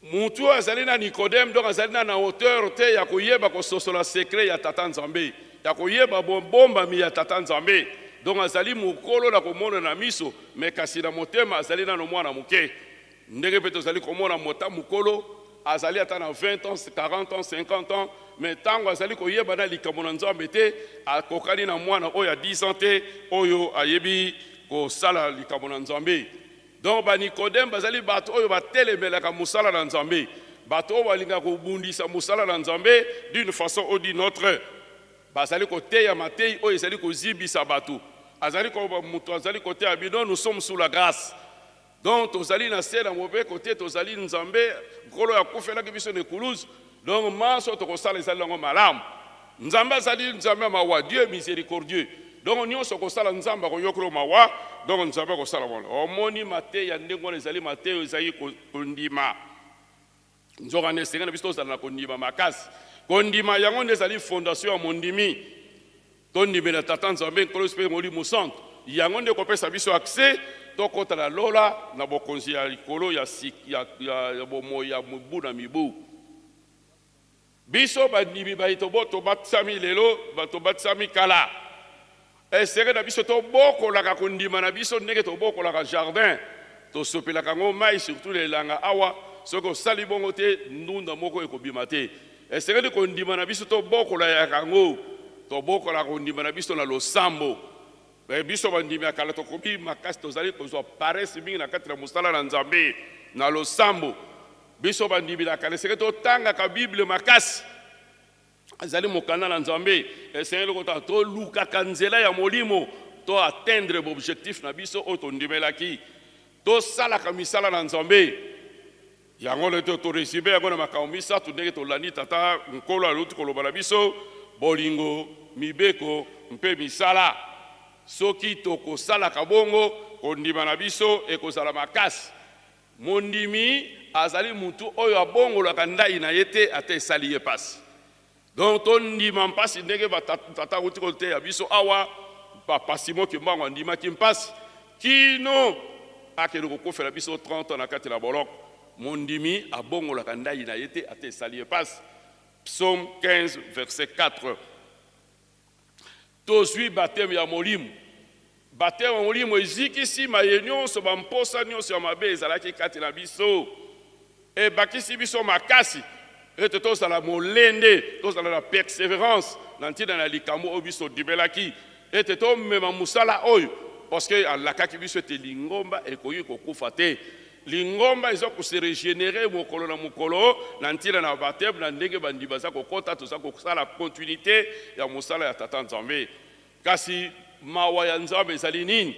mutu oyo azali na Nikodeme, donc azali na hauteur te ya koyeba kososola secret ya Tata Nzambe, ya koyeba bobombami ya Tata Nzambe. Donc azali mokolo na komona na miso, me kasi na motema azali nano mwana moke. Ndenge mpe tozali komona mota mokolo azali ata na 20 ans, 40 ans, 50 ans, me ntango azali koyeba na likambo na Nzambe te, akokani na mwana oyo ya 10 ans te oyo ayebi kosala likambo na Nzambe. Donc Banikodeme bazali bato oyo batelemelaka mosala na Nzambe, bato oyo balingaka kobundisa mosala na Nzambe d'une façon ou d'une autre. Bazali koteya matei oyo ezali kozibisa bato. Azali moto azali koteya bino, nous sommes sous la grâce, donc tozali na se na mobeko te, tozali Nzambe, Nkolo akufelaki biso na ekuluzu, donc manso tokosala ezali yango malamu. Nzambe azali Nzambe ya mawa, Dieu est miséricordieux, donc nyonso kosala Nzambe akoyokela mawa, donc Nzambe akosala wana. Omoni mateya ndenge wana ezali mateya oyo ezali kondima. Nzoka nde esengeli na biso tozala na kondima makasi. Kondima yango nde ezali fondation ya mondimi. Tondimela Tata Nzambe, Nkolo Yesu mpe Molimo Santu. Yango nde ekopesa biso accès tokota na lola, na bokonzi ya likolo ya, ya, ya, ya bomoi ya mibu na mibu. Biso bandimi baye tobatisami lelo, tobatisami kala, esengeli na biso tobokolaka kondima na biso ndenge tobokolaka jardin, tosopelaka yango mai, surtout na elanga awa. Soki osali bongo te, ndunda moko ekobima te. Esengeli kondima na biso tobokola yango, tobokolaka kondima na biso na losambo. Biso bandimi ya kala tokomi makasi, tozali kozwa paresse mingi na kati na mosala na Nzambe na losambo. Biso bandimi na kala esengeli totangaka Bible makasi, ezali mokanda na Nzambe. Esengeli kotanga, tolukaka nzela ya molimo to atteindre objectif na biso oyo tondimelaki, tosalaka misala na Nzambe. Yango nde to resume yango na makambo misato ndenge tolandi tata Nkolo aluti koloba na biso: bolingo, mibeko mpe misala. Soki tokosalaka bongo, kondima na biso ekozala makasi. Mondimi azali mutu oyo abongolaka ndai na ye te ata esali ye pasi. Donc tondima mpasi ndenge tata akuti koteya biso awa. Papa Simon Kimbangu andimaki mpasi kino akende kokufela biso 30 ans na kati na boloko. Mondimi abongolaka ndai na ye te ata esali ye mpasi. Psaume 15 verset 4. Tozwi bateme ya molimo. Bateme ya molimo ezikisi maye nyonso, bamposa nyonso ya mabe ezalaki kati na biso. Ebakisi biso makasi ete tozala molende, tozala na perseverance na ntina na likambo oyo biso todimelaki, ete tomema mosala oyo, parce que alakaki biso ete lingomba ekoki kokufa te. Lingomba eza ko se regenerer mokolo na mokolo na ntina na bapteme, na ndenge bandimi baza kokota, toza kosala continuite ya mosala ya Tata Nzambe. Kasi mawa ya Nzambe ezali nini?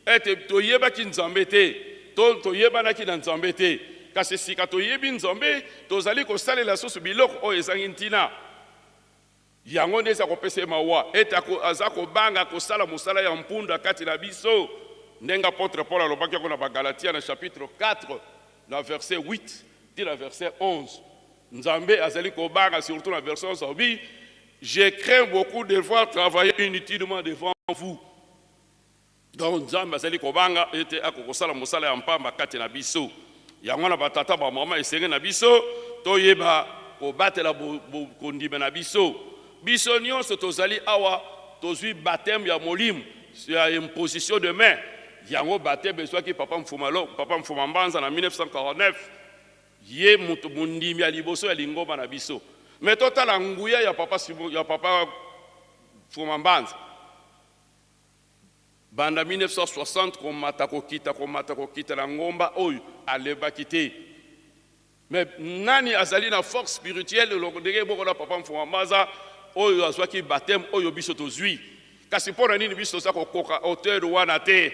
Ete toyebaki Nzambe te, to toyebanaki na Nzambe te. Kasi sika toyebi Nzambe, tozali kosalela susu biloko oyo ezangi ntina. Yango nde eza kopesa ye mawa, ete aza kobanga kosala mosala ya mpunda kati na biso, ndenge apotre Paul alobaki yango na Bagalatia na chapitre 4 na verset 8 ti na verset 11. Nzambe azali kobanga, surtout na verset 11 alobi: je crains beaucoup de devoir travailler inutilement devant vous. Donc Nzambe azali kobanga ete akokosala mosala ya mpamba kati na biso. Yango wana batata, bamama, esenge na biso toyeba kobatela kondima na biso. Biso nyonso tozali awa tozwi baptême ya molimo ya imposition de main. Yango baptême ezwaki papa Mfuma, papa Mfuma Mbanza na 1949, ye moto mondimi ya liboso ya lingomba na biso. Me totala nguya ya papa, ya papa Mfuma Mbanza banda 1960, komata kokita, komata kokita na ngomba oyo alebaki te. Me nani azali na force spirituelle ndenge moko na papa Mfuma Mbanza oyo azwaki baptême oyo biso tozwi? Kasi mpo na nini biso toza kokoka hauteur wana te?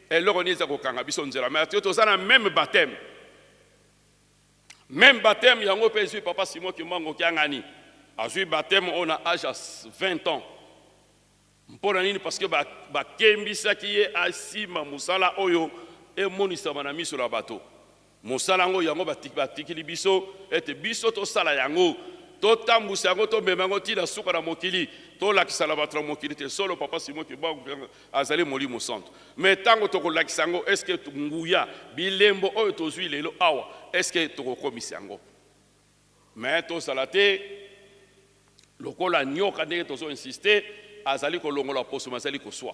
Eloko nini eza kokanga biso nzela? Mais toza na même baptême, même baptême yango mpe ezwi papa Simon Kimbangu Kiangani. Azwi baptême oyo na age ya 20 ans. Mpo na nini? Parce que bakembisaki ye asimba mosala oyo emonisama na miso na bato. Mosala yango, yango batikili biso ete biso tosala yango, totambusa yango, tomema yango ntina suka na mokili, tolakisa na bato na mokili te solo papa Simon Kimbangu azali Molimo Santo. Me ntango tokolakisa yango, est-ce nguya bilembo oyo tozwi lelo awa, est-ce tokokomisa yango? Me tozala te lokola nyoka, ndenge tozoinsiste, azali kolongola poso me azali koswa.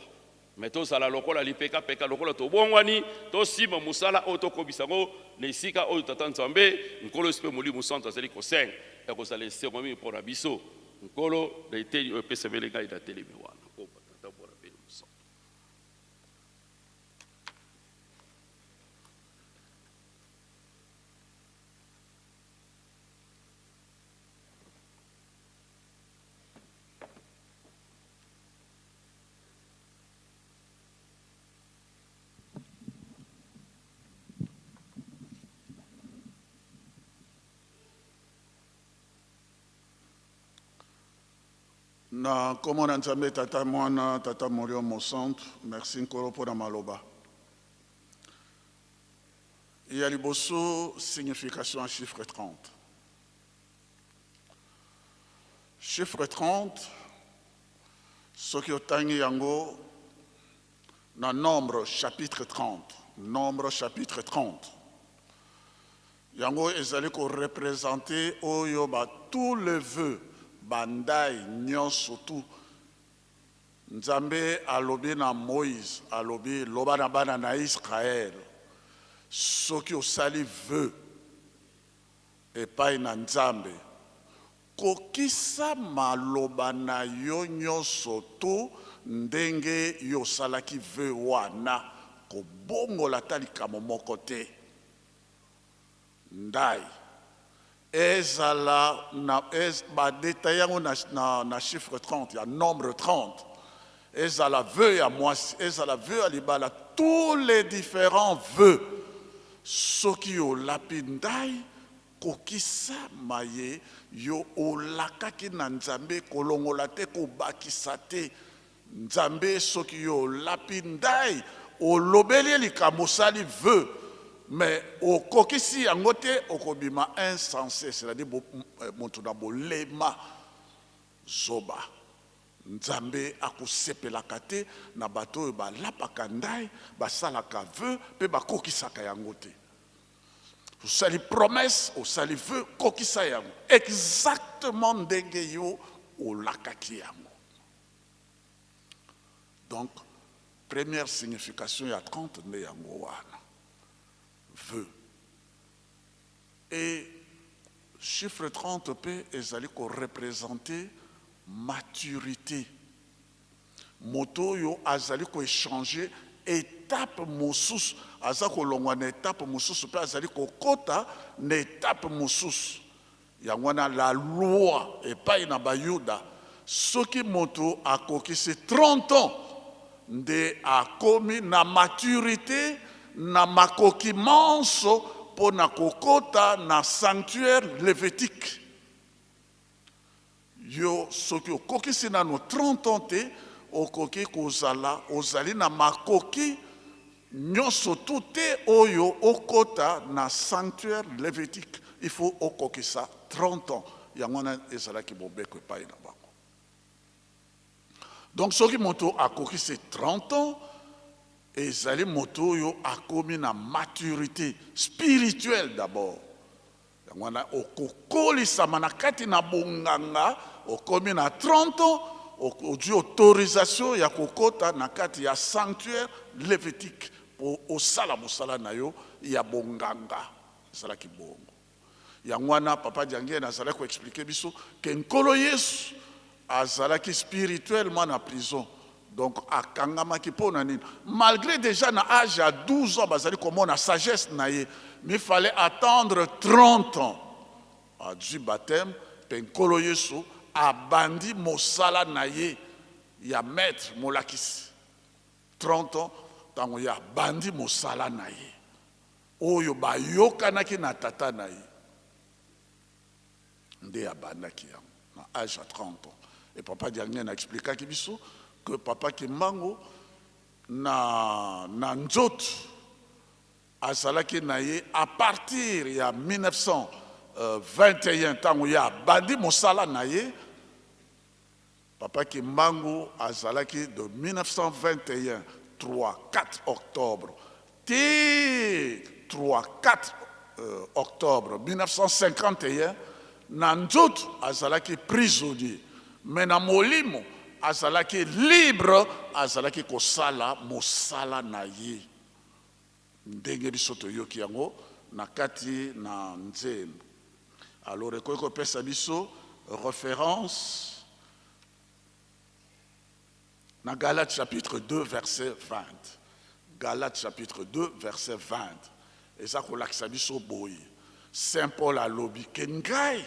Me tozala lokola lipekapeka, lokola tobongwani, tosimba mosala oyo, tokobisa yango na esika oyo Tata Nzambe, Nkolo Yesu mpe Molimo Santo azali kosenga. Ekozala esengo mingi mpo na biso. Nkolo, na eteni oyo epesameli ngai, na telemi wana. Komba Tata, Mwana mpe Molimo Santo. Na nkombo na Nzambe Tata, Mwana, Tata Molimo Mosantu, merci Nkolo mpo na maloba ya liboso. Signification ya chiffre 30. Chiffre 30, soki otangi yango na Nombre chapitre 30, Nombre chapitre 30, yango ezali ko representer oyo ba tous les voeux, ba ndayi nyonso tout. Nzambe alobi na Moïse, alobi, loba na bana na Israël, soki osali voeu epai na Nzambe, kokisa maloba na yo nyonso tout ndenge yo osalaki voeu wana, kobongola ata likambo moko te. Ndayi ezala na ez, ba detaille yango na, na, na chiffre 30 ya nombre 30, ezala voeu ya mwasi, ezala voeu ya libala, tous les différents voeux, soki olapi ndayi, kokisa maye yo olakaki na Nzambe, kolongola te, kobakisa te. Nzambe, soki yo olapi ndayi, olobeli ye likambo, osali voeu, mais okokisi yango te, okobima insense, c'est-à-dire moto na bolema, zoba. Nzambe akosepelaka te na bato oyo balapaka ndayi, basalaka voeu mpe bakokisaka yango te. Osali promesse, osali voeu, kokisa yango exactement ndenge yo olakaki yango. Donc première signification ya 30 nde yango wana, voeu. Et chiffre 30 mpe ezali korepresente maturité. Moto oyo azali koechange étape mosusu, aza kolongwa na étape mosusu mpe azali kokota na étape mosusu. Yango wana la loi epai na Bayuda, soki moto akokisi 30 ans nde akomi na maturité, na makoki manso mpo na kokota na sanctuaire lévitique. Yo soki okokisi nano 30 ans te, okoki kozala ozali na makoki nyonso tu te oyo okota na sanctuaire lévitique. Il faut okokisa 30 ans. Yango wana ezalaki bobeko epai na bango. Donc soki moto akokisi 30 ans, ezali moto oyo akomi na maturité spirituelle d'abord. Yango wana okokolisama na kati na bonganga, okomi na 30 ans, ozwi autorisation ya kokota na kati ya sanctuaire lévitique po osala mosala na yo ya bonganga. Ezalaki bongo. Yango wana papa Diangienda azalaki koexplike biso ke Nkolo Yesu azalaki spirituellement na prison. Donc akangamaki mpo na nini? Malgré déjà na âge ya 12 ans bazali komona sagesse na ye, mais il fallait attendre 30 ans. Azwi baptême mpe Nkolo Yesu abandi mosala na ye ya maître, molakisi. 30 ans ntango ye abandi mosala na ye oyo bayokanaki na tata na ye, nde abandaki yango na âge ya 30 ans. Et papa Diangienda expliquaki biso que papa Kimbangu na nzoto azalaki na ye à partir ya 1921, ntango ye abandi mosala na ye. Papa Kimbangu azalaki de 1921, 3 4 octobre ti 3 4 octobre 1951, na nzoto azalaki prisonnier, mais na molimo azalaki libre, azalaki kosala mosala na ye ndenge biso toyoki yango na kati na nzembo. Alors ekoki kopesa biso référence na Galates chapitre 2 verset 20. Galates chapitre 2 verset 20 eza kolakisa biso boye: Saint Paul alobi ke ngai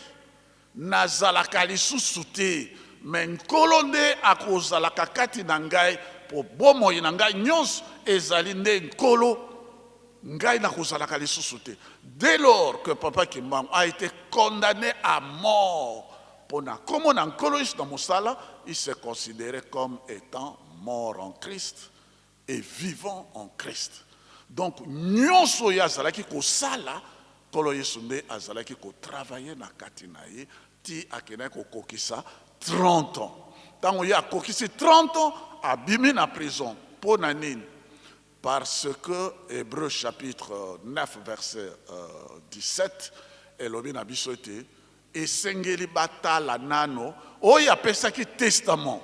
nazalaka lisusu te, me Nkolo nde akozalaka kati na ngai, mpo bomoi na ngai nyonso ezali nde Nkolo, ngai nakozalaka lisusu te. Dès lors que papa Kimbangu a été condamné à mort mpo na kombo na Nkolo Yesu na mosala, il se considérait comme étant mort en Christ et vivant en Christ. Donc nyonso oyo azalaki kosala, Nkolo Yesu nde azalaki kotravaille na kati na ye ti akendaki kokokisa 30 ans. Ntango ye akokisi 30 ans, abimi na prison. Mpo na nini? Parce que Hébreux chapitre 9 verset 17 elobi na biso ete esengeli batala nano oyo apesaki testament.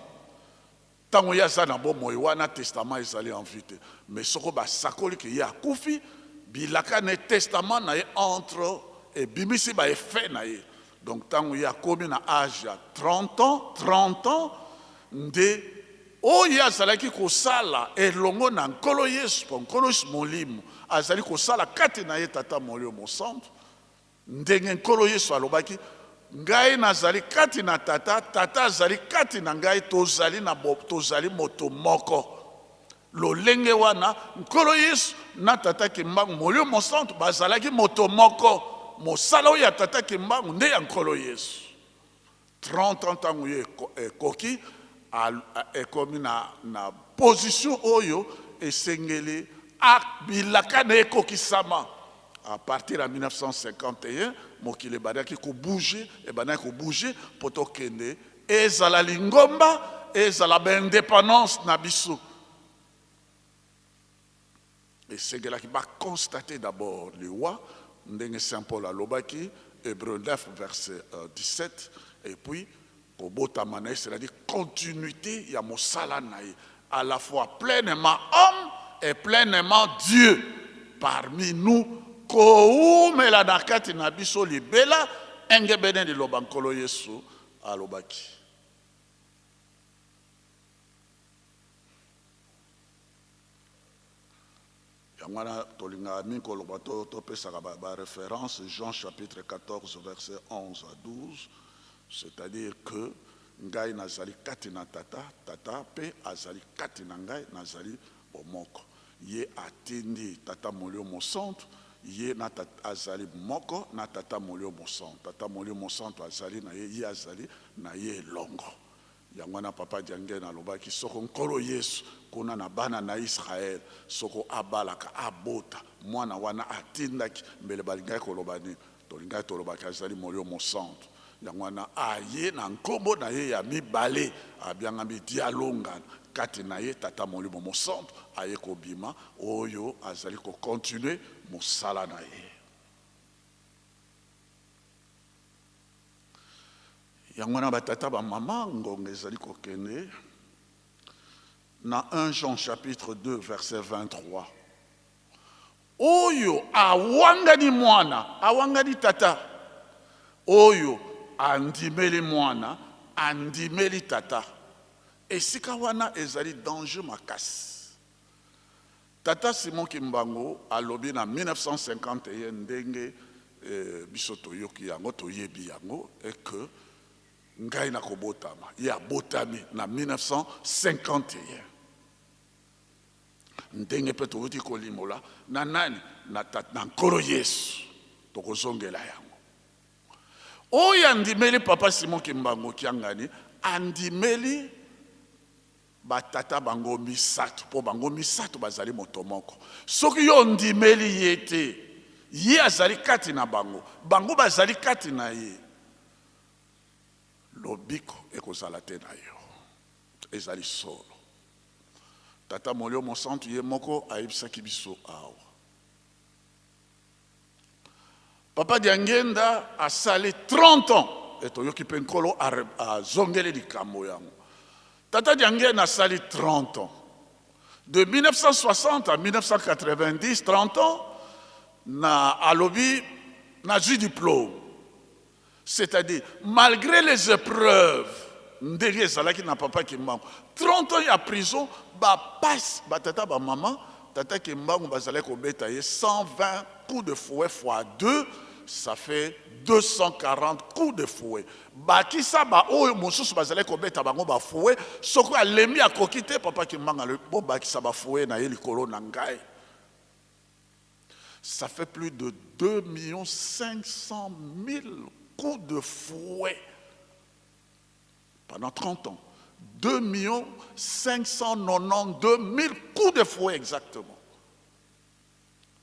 Ntango ye aza na bomoi wana, testament ezali en vie te. Mais soko basakoli ke ye akufi, bilaka na testament na ye entre ebimisi ba effet na ye. Donc ntango ye akomi na age ya 30 ans, 30 ans nde oyo azalaki kosala elongo na Nkolo Yesu, mpo Nkolo Yesu molimo azali kosala kati na ye, Tata Molimo Mosantu, ndenge Nkolo Yesu alobaki, ngai nazali kati na Tata, Tata azali kati na ngai, tozali na bo, tozali moto moko. Lolenge wana Nkolo Yesu na Tata Kimbangu Molimo Mosantu bazalaki moto moko. Mosala oyo ya Tata Kimbangu nde ya Nkolo Yesu. 30 ans ntango ye ekoki, ekomi na position oyo esengeli bilaka na ekokisama. À partir ya 1951 mokili ebandaki kobouge, ebandaki kobouge mpo tokende ezala lingomba, ezala baindépendance na biso. Esengelaki baconstate d'abord liwa, ndenge Saint Paul alobaki, Hébreu 9 verset 17, et puis kobotama na ye, c'est-à-dire continuité ya mosala na ye, à la fois pleinement homme et pleinement Dieu parmi nous, koumela na kati na biso libela, engebene liloba Nkolo Yesu alobaki. Yango wana tolingaka mingi koloba, topesaka ba référence, Jean chapitre 14 verset 11 à 12, c'est-à-dire que ngai nazali kati na Tata, Tata mpe azali kati na ngai, nazali bomoko. Ye atindi Tata Molimo Mosantu, ye na tata, azali moko na Tata Molimo Mosantu. Tata Molimo Mosantu azali na ye, ye azali na ye elongo. Yango wana Papa Diangienda alobaki, soko Nkolo Yesu kuna na bana na Israël, soko abalaka abota mwana wana atindaki, mbele balingaki koloba nini? Tolingaki tolobaki azali Molimo Mosantu. Yango wana aye na nkombo na ye ya mibale, abiangami Dialungana, kati na ye Tata Molimo Mosantu aye kobima, oyo azali kokontinue mosala na ye. Yango wana batata bamama, ngonga ezali kokende. Na 1 Jean chapitre 2 verset 23, oyo awangani mwana awangani tata, oyo andimeli mwana andimeli tata. Esika wana ezali danger makasi. Tata Simon Kimbangu alobi na 1951, ndenge biso toyoki yango, toyebi yango, et que ngai nakobotama. Ye abotami na 1951, ndenge mpe towuti kolimola na nani, na Nkolo Yesu. Tokozongela yango. Oyo andimeli Papa Simon Kimbangu Kiangani andimeli batata bango misato, mpo bango misato bazali moto moko. Soki yo ondimeli ye te, ye azali kati na bango, bango bazali kati na ye, lobiko ekozala te na yo. Ezali solo. Tata Molimo Mosantu ye moko ayebisaki biso awa. Papa Diangienda asali 30 ans, et toyoki mpe Nkolo azongeli likambo yango. Tata Diangienda asali 30 ans. De 1960 à 1990, 30 ans, na alobi nazwi diplôme. C'est-à-dire, malgré les épreuves, ndenge ezalaki na Papa Kimbangu, 30 ans ya prison, bapasi, batata bamama, Tata Kimbangu bazalaki kobeta ye 120 coups de fouet fois 2, ça fait 240 coups de fouet. Bakisa ba oyo mosusu bazalaki kobeta bango ba fouet, soki alembi akoki te, Papa Kimbangu alobi bobakisa ba fouet na ye likolo na ngai. Ça fait plus de 2 500 000 coups de fouet pendant 30 ans. 2 592 000 coups de fouet exactement.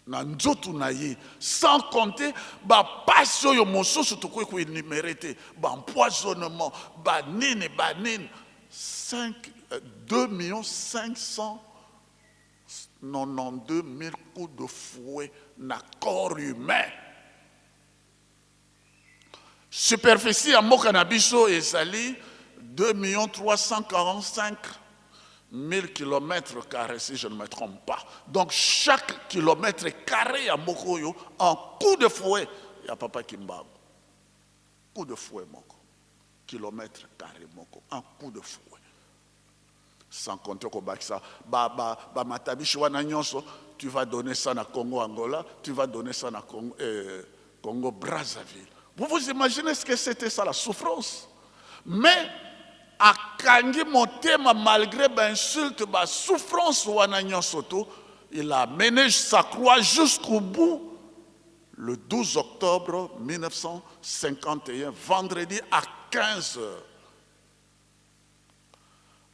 Na nzoto na ye, sans compter ba pasi oyo mosusu tokoki ko enumerer te, ba empoisonnement, ba nini ba nini, 5, 2 millions 592 mille coups de fouet na corps humain. Superficie ya mboka na biso ezali 2 millions 345 mille kilomètres carrés si je ne me trompe pas. Donc chaque kilomètre carré ya mboka oyo en coup de fouet ya Papa Kimbangu. Coup de fouet moko. Kilomètre carré moko en coup de fouet. Sans compter kobakisa ba ba ba matabishi wana nyonso, tu vas donner ça na Congo Angola, tu vas donner ça na Congo, eh, Congo Brazzaville. Vous vous imaginez ce que c'était ça la souffrance? Mais akangi motema malgré ba insulte, ba souffrance wana nyonso tout, il a mené sa croix jusqu'au bout le 12 octobre 1951, vendredi à 15 heures.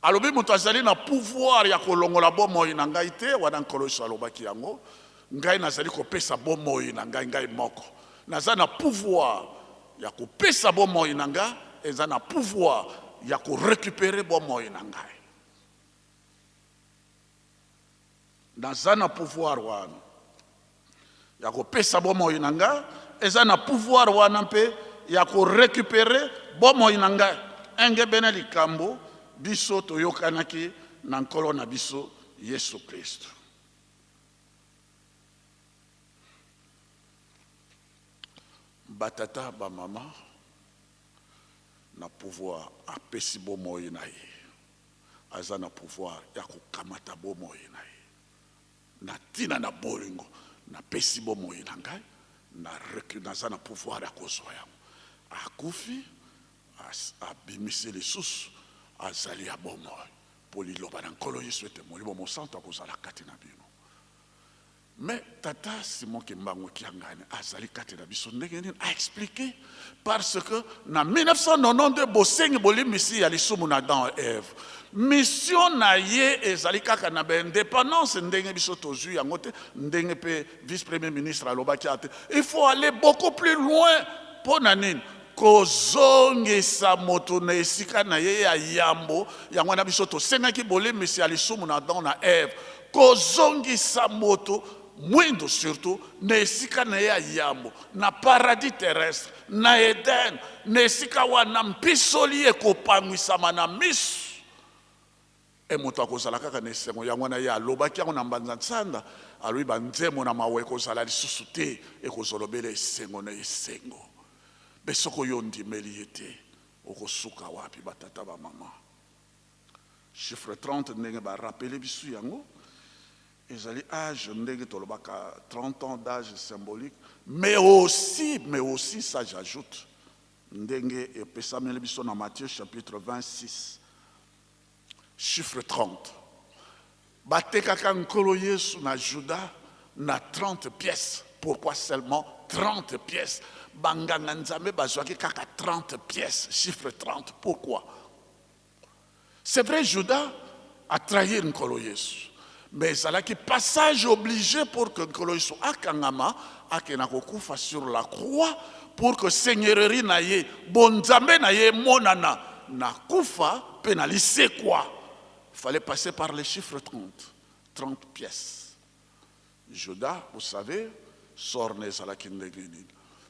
Alobi moto azali na pouvoir ya kolongola bomoi na ngai te, wana Nkolo Yesu alobaki yango. Ngai nazali kopesa bomoi na ngai ngai moko. Naza na pouvoir ya kopesa bomoi na ngai, eza na pouvoir ya ko recuperer bomoi na ngai. Naza na pouvoir wana ya kopesa bomoi na ngai, eza na pouvoir wana mpe ya ko recuperer bomoi na ngai engebene likambo biso toyokanaki na Nkolo na biso Yesu Klisto. Batata, bamama, na pouvoir apesi bomoi na ye, aza na pouvoir ya kokamata bomoi na ye. Na tina na bolingo, napesi bomoi na ngai, na recu, naza na pouvoir ya kozwa yango. Akufi, as, abimisi lisusu, azali ya bomoi. Mpo liloba na Nkolo Yesu ete Molimo Mosantu akozala kati na bino. Mais tata Simon Kimbangu Kiangani azali kati na biso ndenge nini? A expliquer parce que na 1992 bosengi bolimbisi ya lisumu na Adam et Ève. Mission na ye ezali kaka na ba indépendance ndenge biso tozui yango te, ndenge pe vice premier ministre alobaki awa te. Il faut aller beaucoup plus loin. Mpo na nini? Kozongisa moto na esika na ye ya yambo. Yango wana biso tosengaki bolimbisi ya lisumu na Adam na Ève. Kozongisa moto mwindo surtout na esika na ye ya yambo, na paradis terrestre, na Eden, na esika wana mpisoli ekopangwisama na miso e moto akozala kaka na esengo. Yango wana ye alobaki yango na Mbanza Nsanda, alobi banzembo na mawa ekozala lisusu te, ekozolobela esengo na esengo. Mpe soki oyo ondimeli ye te, okosuka wapi, batata bamama? Chiffre 30 ndenge ba rappeler biso yango ezali age ndenge tolobaka 30 ans d'age symbolique, mais aussi, mais aussi ça j'ajoute ndenge epesameli biso na Matthieu chapitre 26 chiffre 30 batekaka Nkolo Yesu na Judas na 30 pièces. Pourquoi seulement 30 pièces? Banganga Nzambe bazwaki kaka 30 pièces, chiffre 30. Pourquoi? C'est vrai Judas a trahir Nkolo Yesu, mais ezalaki passage obligé pour que Nkolo Yesu akangama akenda kokufa sur la croix pour que seigneurie na ye, bonzambe na ye emonana na kufa pe na lisekwa. Il fallait passer par les chiffres 30, 30 pièces. Judas, vous savez, sort na ezalaki ndenge nini,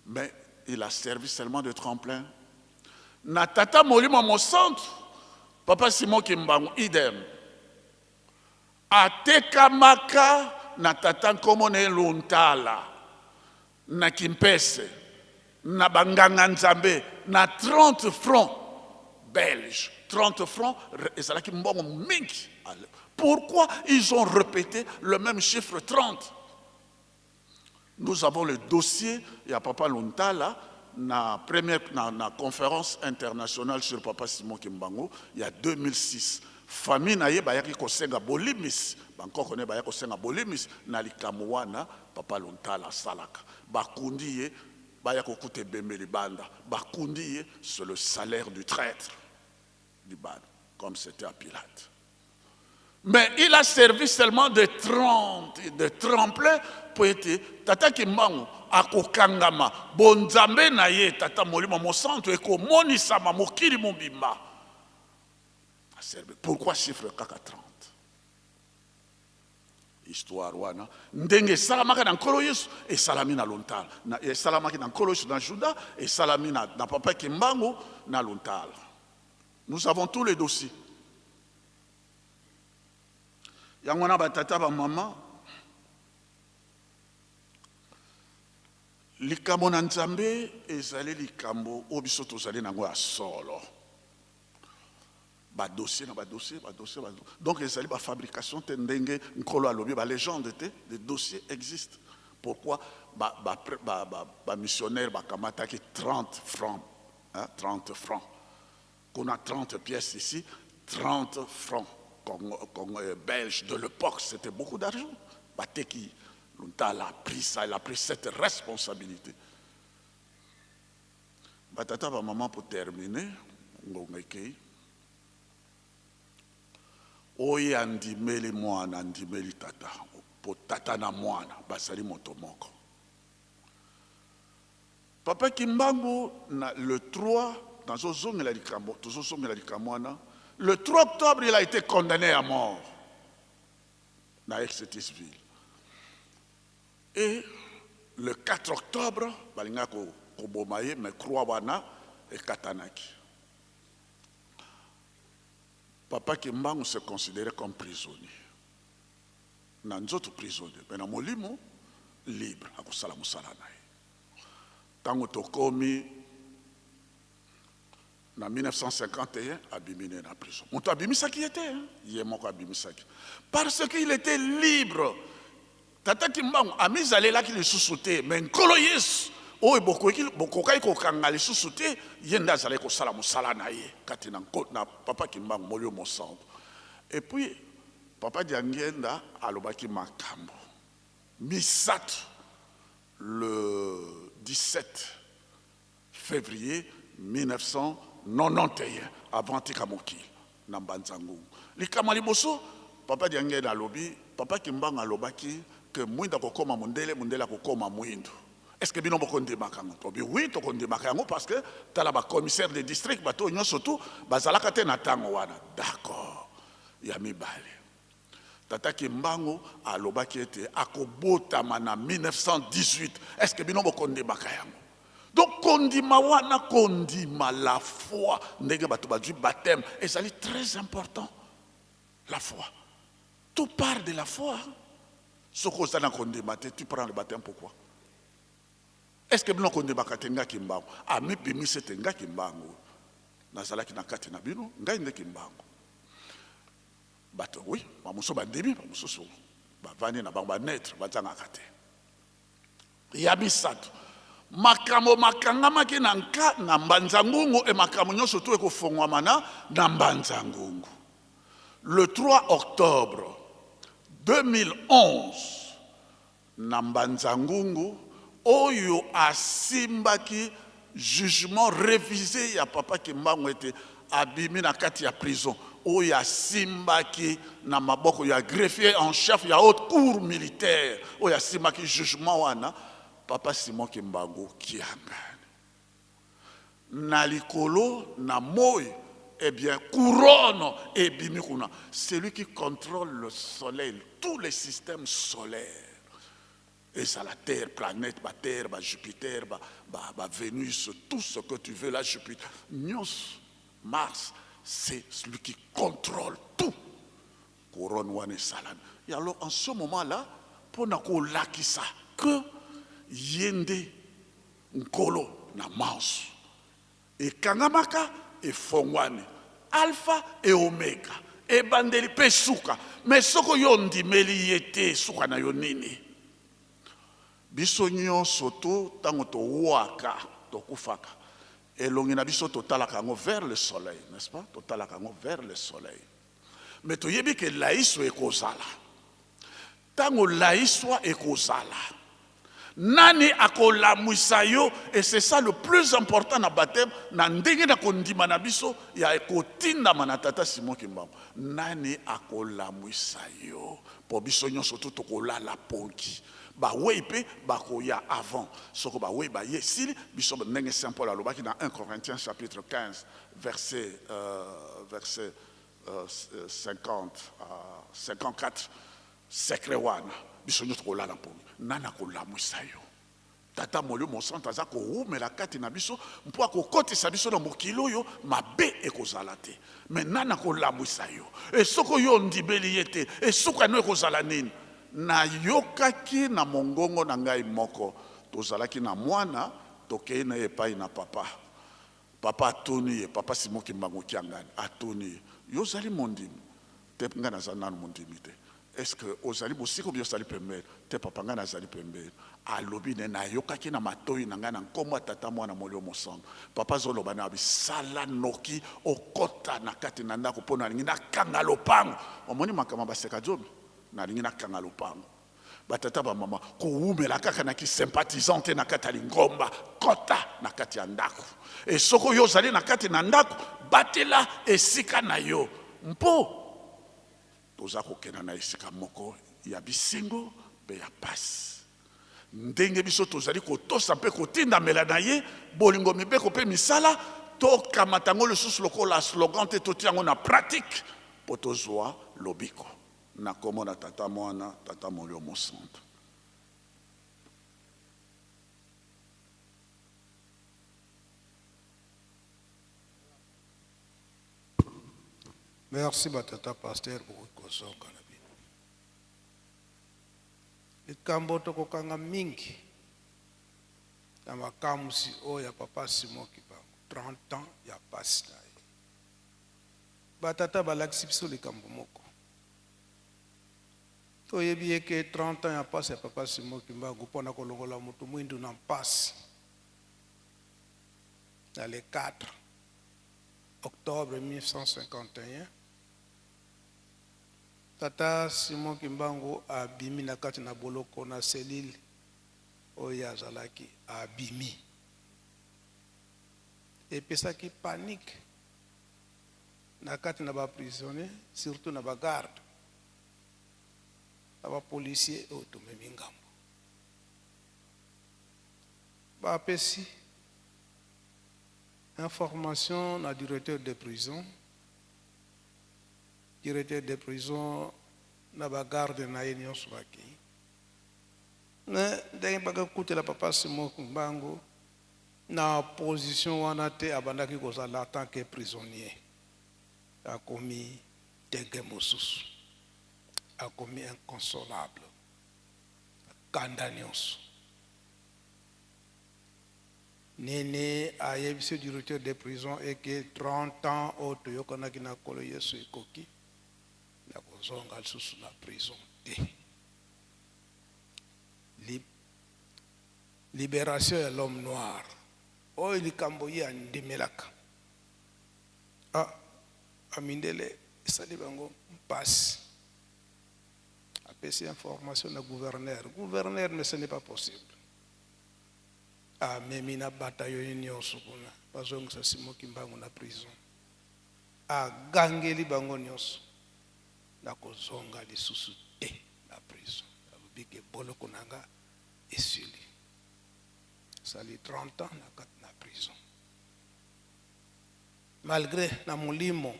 mais il a servi seulement de tremplin. Na tata Molimo Mosantu, Papa Simon Kimbangu, idem. Atekamaka na tata nkomo na ye Luntala, na Kimpese, na banganga Nzambe, na 30 francs belge. 30 francs ezalaki mbongo mingi. Pourquoi ils ont répété le même chiffre 30? Nous avons le dossier ya Papa Luntala na première na, na conférence internationale sur Papa Simon Kimbangu ya 2006. Famille na ye bayaki kosenga bolimbisi, bankoko na ye bayaki kosenga bolimbisi na likambo wana Papa Luntala asalaka. Bakundi ye, baya kokuta ebembe libanda, bakundi ye, c'est le salaire du traître libanda, comme c'était à Pilate. Mais il a servi seulement de 30 de tremplin mpo ete tata Kimbangu akokangama bonzambe na ye tata molimo mosantu ekomonisama mokili mobimba. Aservi. Pourquoi chiffre kaka 30? Histoire wana ndenge esalamaka na Nkolo Yesu esalami na Lontala, na, esalamaki na Nkolo Yesu na Juda, esalami na, na papa Kimbangu na Lontala. Nous avons tous les dossiers. Yango wana batata bamama, likambo na Nzambe ezali likambo oyo biso tozali nango ya solo. Ba dossier na ba dossier, ba dossier, ba dossier. Donc ezali ba fabrication te ndenge Nkolo alobi, ba légende te, des dossiers existent. Pourquoi ba, ba, ba, ba, ba missionnaires bakamataki 30 francs, hein, 30 francs. Kuna 30 pièces ici, 30 francs Congo, Congo, euh, belge de l'époque, c'était beaucoup d'argent. Bateki Luntala a pris ça, il a pris cette responsabilité. Batata ba maman pour terminer, ngonga ekei. Oyo andimeli mwana andimeli tata, po tata na mwana bazali moto moko. Papa Kimbangu na le 3 nazozongela likambo, tozozongela likambo wana. Le 3 octobre, il a été condamné à mort na Ex-Tisville. Et le 4 octobre, balingaka koboma ye, mais croix wana ekatanaki. Papa Kimbangu se considérait comme prisonnier. Na nzoto prisonnier, mais na molimo libre akosala mosala na ye. Tango tokomi na 1951, abimi ne na prison. Moto abimisaki ye te, ye moko abimisaki. Parce qu'il était libre. Tata Kimbangu amizalelaki lisusu te, mais Nkolo Yesu oyo bokoki bokokaki kokanga lisusu te, ye nde azalaki kosala mosala na ye kati na, na Papa Kimbangu Molimo Mosantu. Et puis Papa Diangienda alobaki makambo misato le 17 février 1991 avant atika mokili na Mbanza Ngungu. Likambo ya liboso Papa Diangienda alobi, Papa Kimbangu alobaki que mwindu akokoma mondele, mondele akokoma mwindu. Est-ce que bino bokondimaka yango? Tobi oui, tokondimaka yango parce que tala ba commissaire de district bato oyo nyonso tu bazalaka te na ntango wana. D'accord. Ya mibale, Tata Kimbangu alobaki ete akobotama na 1918. Est-ce que bino bokondimaka yango? Donc kondima wana, kondima la foi, ndenge bato bazwi baptême, ezali très important. La foi. Tout part de la foi. Soki oza na kondima te, tu prends le baptême pourquoi? Est-ce que bino kondimaka te nga Kimbangu? Amipimisi ete nga Kimbangu nazalaki na kati na bino, ngai nde Kimbangu. Bato oui, ba mosusu bandimi, ba mosusu bavandi na bango ba neutre, bazangaka te. Ya misato, makambo makangamaki na nka na mbanza ngungu e makambo nyonso tu ekofongwama na na mbanza ngungu. Le 3 octobre 2011 na mbanza ngungu oyo asimbaki jugement révisé ya Papa Kimbangu ete abimi na kati ya prison, oyo asimbaki na maboko ya greffier en chef ya haute cour militaire, oyo asimbaki jugement wana, Papa Simon Kimbangu Kiangani. Na likolo na moi, eh bien couronne ebimi kuna, celui qui contrôle le soleil, tous les systèmes solaires, ezala terre, planète, ba terre, ba Jupiter, ba, ba, ba Vénus, tout ce que tu veux là, Jupiter, nyonso, Mars, c'est celui qui contrôle tout. Couronne wana esalami. Et alors en ce moment là, mpona kolakisa que ye nde Nkolo na manso ekangamaka efongwami, Alpha et Omega, ebandeli mpe suka. Mais soko yo ondimeli ye te, suka na yo nini? Biso nyonso tu ntango towaka, tokufaka, elongi na biso totalaka yango vers le soleil, n'est-ce pas? Totalaka yango vers le soleil. Mais toyebi ke laiso ekozala. Ntango laiswa ekozala, Nani akolamwisa yo? Et c'est ça le plus important na baptême, na ndenge na kondima na biso ya kotindama na tata Simon Kimbangu. Nani akolamwisa yo? Po biso nyonso tu tokolala pongi. Bawei mpe bakoya avant. Soko bawei baye esili biso, ndenge Saint Paul alobaki na 1 Corinthiens chapitre 15 verset 50 à 54, secret wana, biso nyonso tokolala mpongi. Nani akolamwisa yo? Tata Molimo Mosantu aza kowumela kati na biso mpo akokotisa biso na mokili oyo mabe ekozala te. Me nani akolamwisa yo? E soki oyo ondimeli ye te, esuka no ekozala nini? Nayokaki na mongongo na ngai moko, tozalaki na mwana, tokei na ye epai na papa. Papa atuni ye, papa Simon Kimbangu Kiangani atuni ye: yo ozali mondimi te? Ngai naza nanu mondimi te. Est-ce que ozali mosika obi ozali pembeni te? Papa, ngai nazali pembeni. Alobi ne nayokaki na matoi na ngai na nkombo ya Tata, Mwana, Molimo Mosantu. Papa azoloba na bisala noki okɔta na kati na ndako mpo nalingi nakanga lopango. Omoni makambo baseka jobi, nalingi nakanga lopango. Batata, bamama, kowumela kaka na kisympathisant te na kati ya lingomba. Kɔta na kati ya ndako. E soki oyo ozali na kati na ndako, batela esika na yo, mpo toza kokenda na esika moko ya bisengo mpe ya pasi. Ndenge biso tozali kotosa mpe kotindamela na ye, bolingo, mibeko mpe misala, tokamata yango lisusu lokola slogan te, totia yango na pratique mpo tozwa lobiko. Na nkombo na Tata, Mwana, Tata Molimo Mosantu. Merci batata pasteur, bokoki kozonga na bino. Likambo tokokanga mingi na makamwisi oyo ya papa Simon Kimbangu, 30 ans ya pasi na ye. Batata balakisi biso likambo moko. Toyebi ye ke 30 ans ya pasi ya papa Simon Kimbangu mpona kolongola motu mwindu na mpasi. Na le 4 octobre 1951, tata Simon Kimbangu abimi na kati na boloko, na cellule oyo azalaki. Abimi, epesaki panique na kati na baprisonnier, surtout na bagarde na bapolicier oyo tomemi ngambo. Bapesi information na directeur de prison. Directeur de prison na bagarde na ye nyonso bakei. Me ndenge bakakutela papa Simon Kimbangu na position wana te, abandaki kozala en tant que prisonnier, akomi ndenge mosusu, akomi inconsolable, kanda nyonso. Nini ayebisi directeur de prison? Eke 30 ans oyo toyokanaki na Nkolo Yesu ekoki, na kozonga lisusu na prison te. Libération ya l'homme noir, oyo likambo ye andimelaka. Ah, amindele esali bango mpasi. Apesi information na gouverneur. Gouverneur: mais ce n'est pas possible. Amemi na bataillon ye nyonso kuna, bazongisa Simon Kimbangu na prison. Agangeli bango nyonso: nakozonga lisusu te na prison. Alobi ke boloko na nga esili, asali 30 ans na kati na prison. Malgré na molimo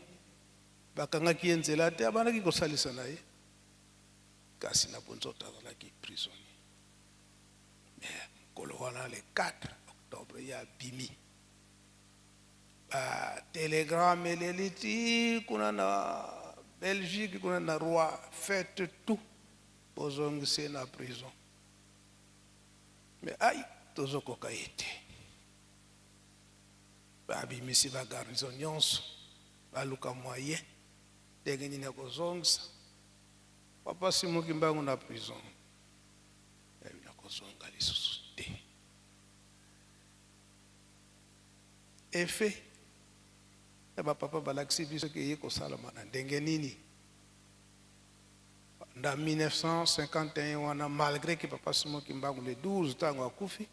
bakangaki ye nzela te, abandaki kosalisa na ye, kasi na bonzoto azalaki prisonnier. Mais mokolo wana, le 4 octobre, ye abimi, batelegramme eleli ti kuna na Belgique, kuna na roi: faites tout, bozongisi ye na prison. Mais ai, tozokoka ye te. Babimisi bagarnison nyonso, baluka moyen ndenge nini ya kozongisa papa Simon Kimbangu na prison. Yabi na kozonga lisusu te. Effet ya bapapa balakisi biso ke ye kosalama na ndenge nini. Banda 1951 wana, malgré que papa Simon Kimbangu le 12 ntango akufi,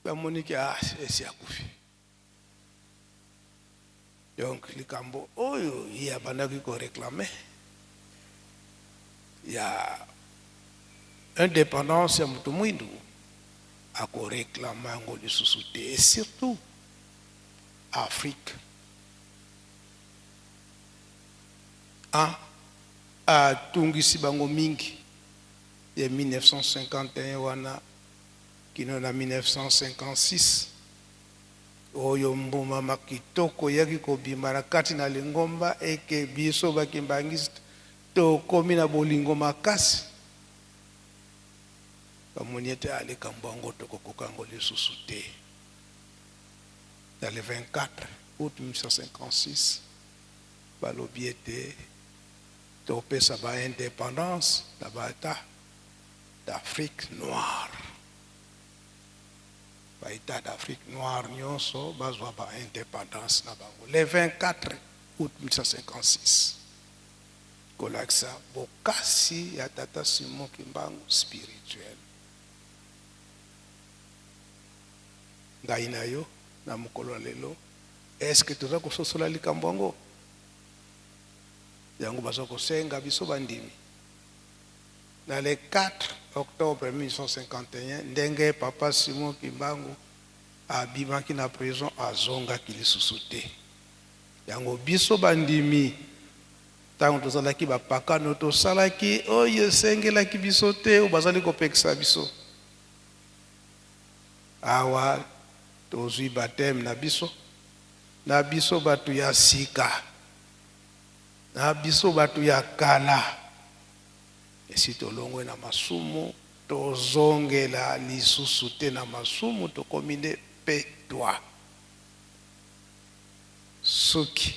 bamoni ke ah, esi akufi. Donc likambo oyo ye abandaki koreklame ya indépendance ya moto mwindu, akoreklame yango lisusu te. Et surtout Afrique ah, atungisi bango mingi ya 1951 wana kino na 1956. Oyo mbuma ma kitoko eyaki kobima na kati na lingomba eke biso ba kimbanguiste tokomi na bolingo makasi. Bamoni ete ah, likambo yango tokokoka yango lisusu te. Na le 24 août 1856 balobi ete topesa ba independance na ba etats d'Afrique noire. Ba etats d'Afrique noire nyonso bazwa ba independance na bango le 24 août 1856, kolakisa bokasi ya tata Simon Kimbangu spirituel. Ngai na yo na mokolo ya lelo, est-ce que toza kososola likambo yango? Yango baza kosenga biso bandimi na le 4 octobre 1851, ndenge papa Simon Kimbangu abimaki na prison, azongaki lisusu te. Yango biso bandimi, ntango tozalaki bapakano, tosalaki oyo esengelaki biso te, oyo bazali kopekisa biso. Awa tozwi baptême na biso, na biso bato ya sika, na biso bato ya kala, esi tolongwe na masumu, tozongela lisusu te na masumu, tokomi nde petwa. Soki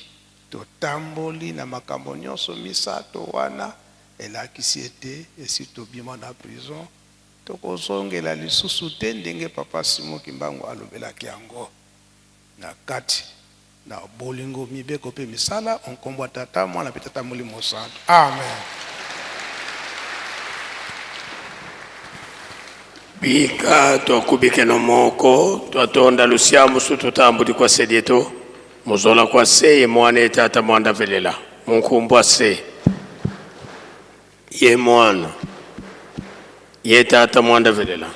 totamboli na makambo nyonso misato wana, elakisi ete esi tobima na prison, tokozongela lisusu te ndenge papa Simon Kimbangu alobelaki yango na kati na bolingo, mibeko mpe misala, o nkombo ya Tata, Mwana mpe Tata Molimo Santu. Amen. Bika twakubikeno moko twatonda lusiamu su tutambudi kwa sedieto muzola kwa se ye mwana ye tata mwanda velela munkumbwa se ye mwana ye tata mwanda velela.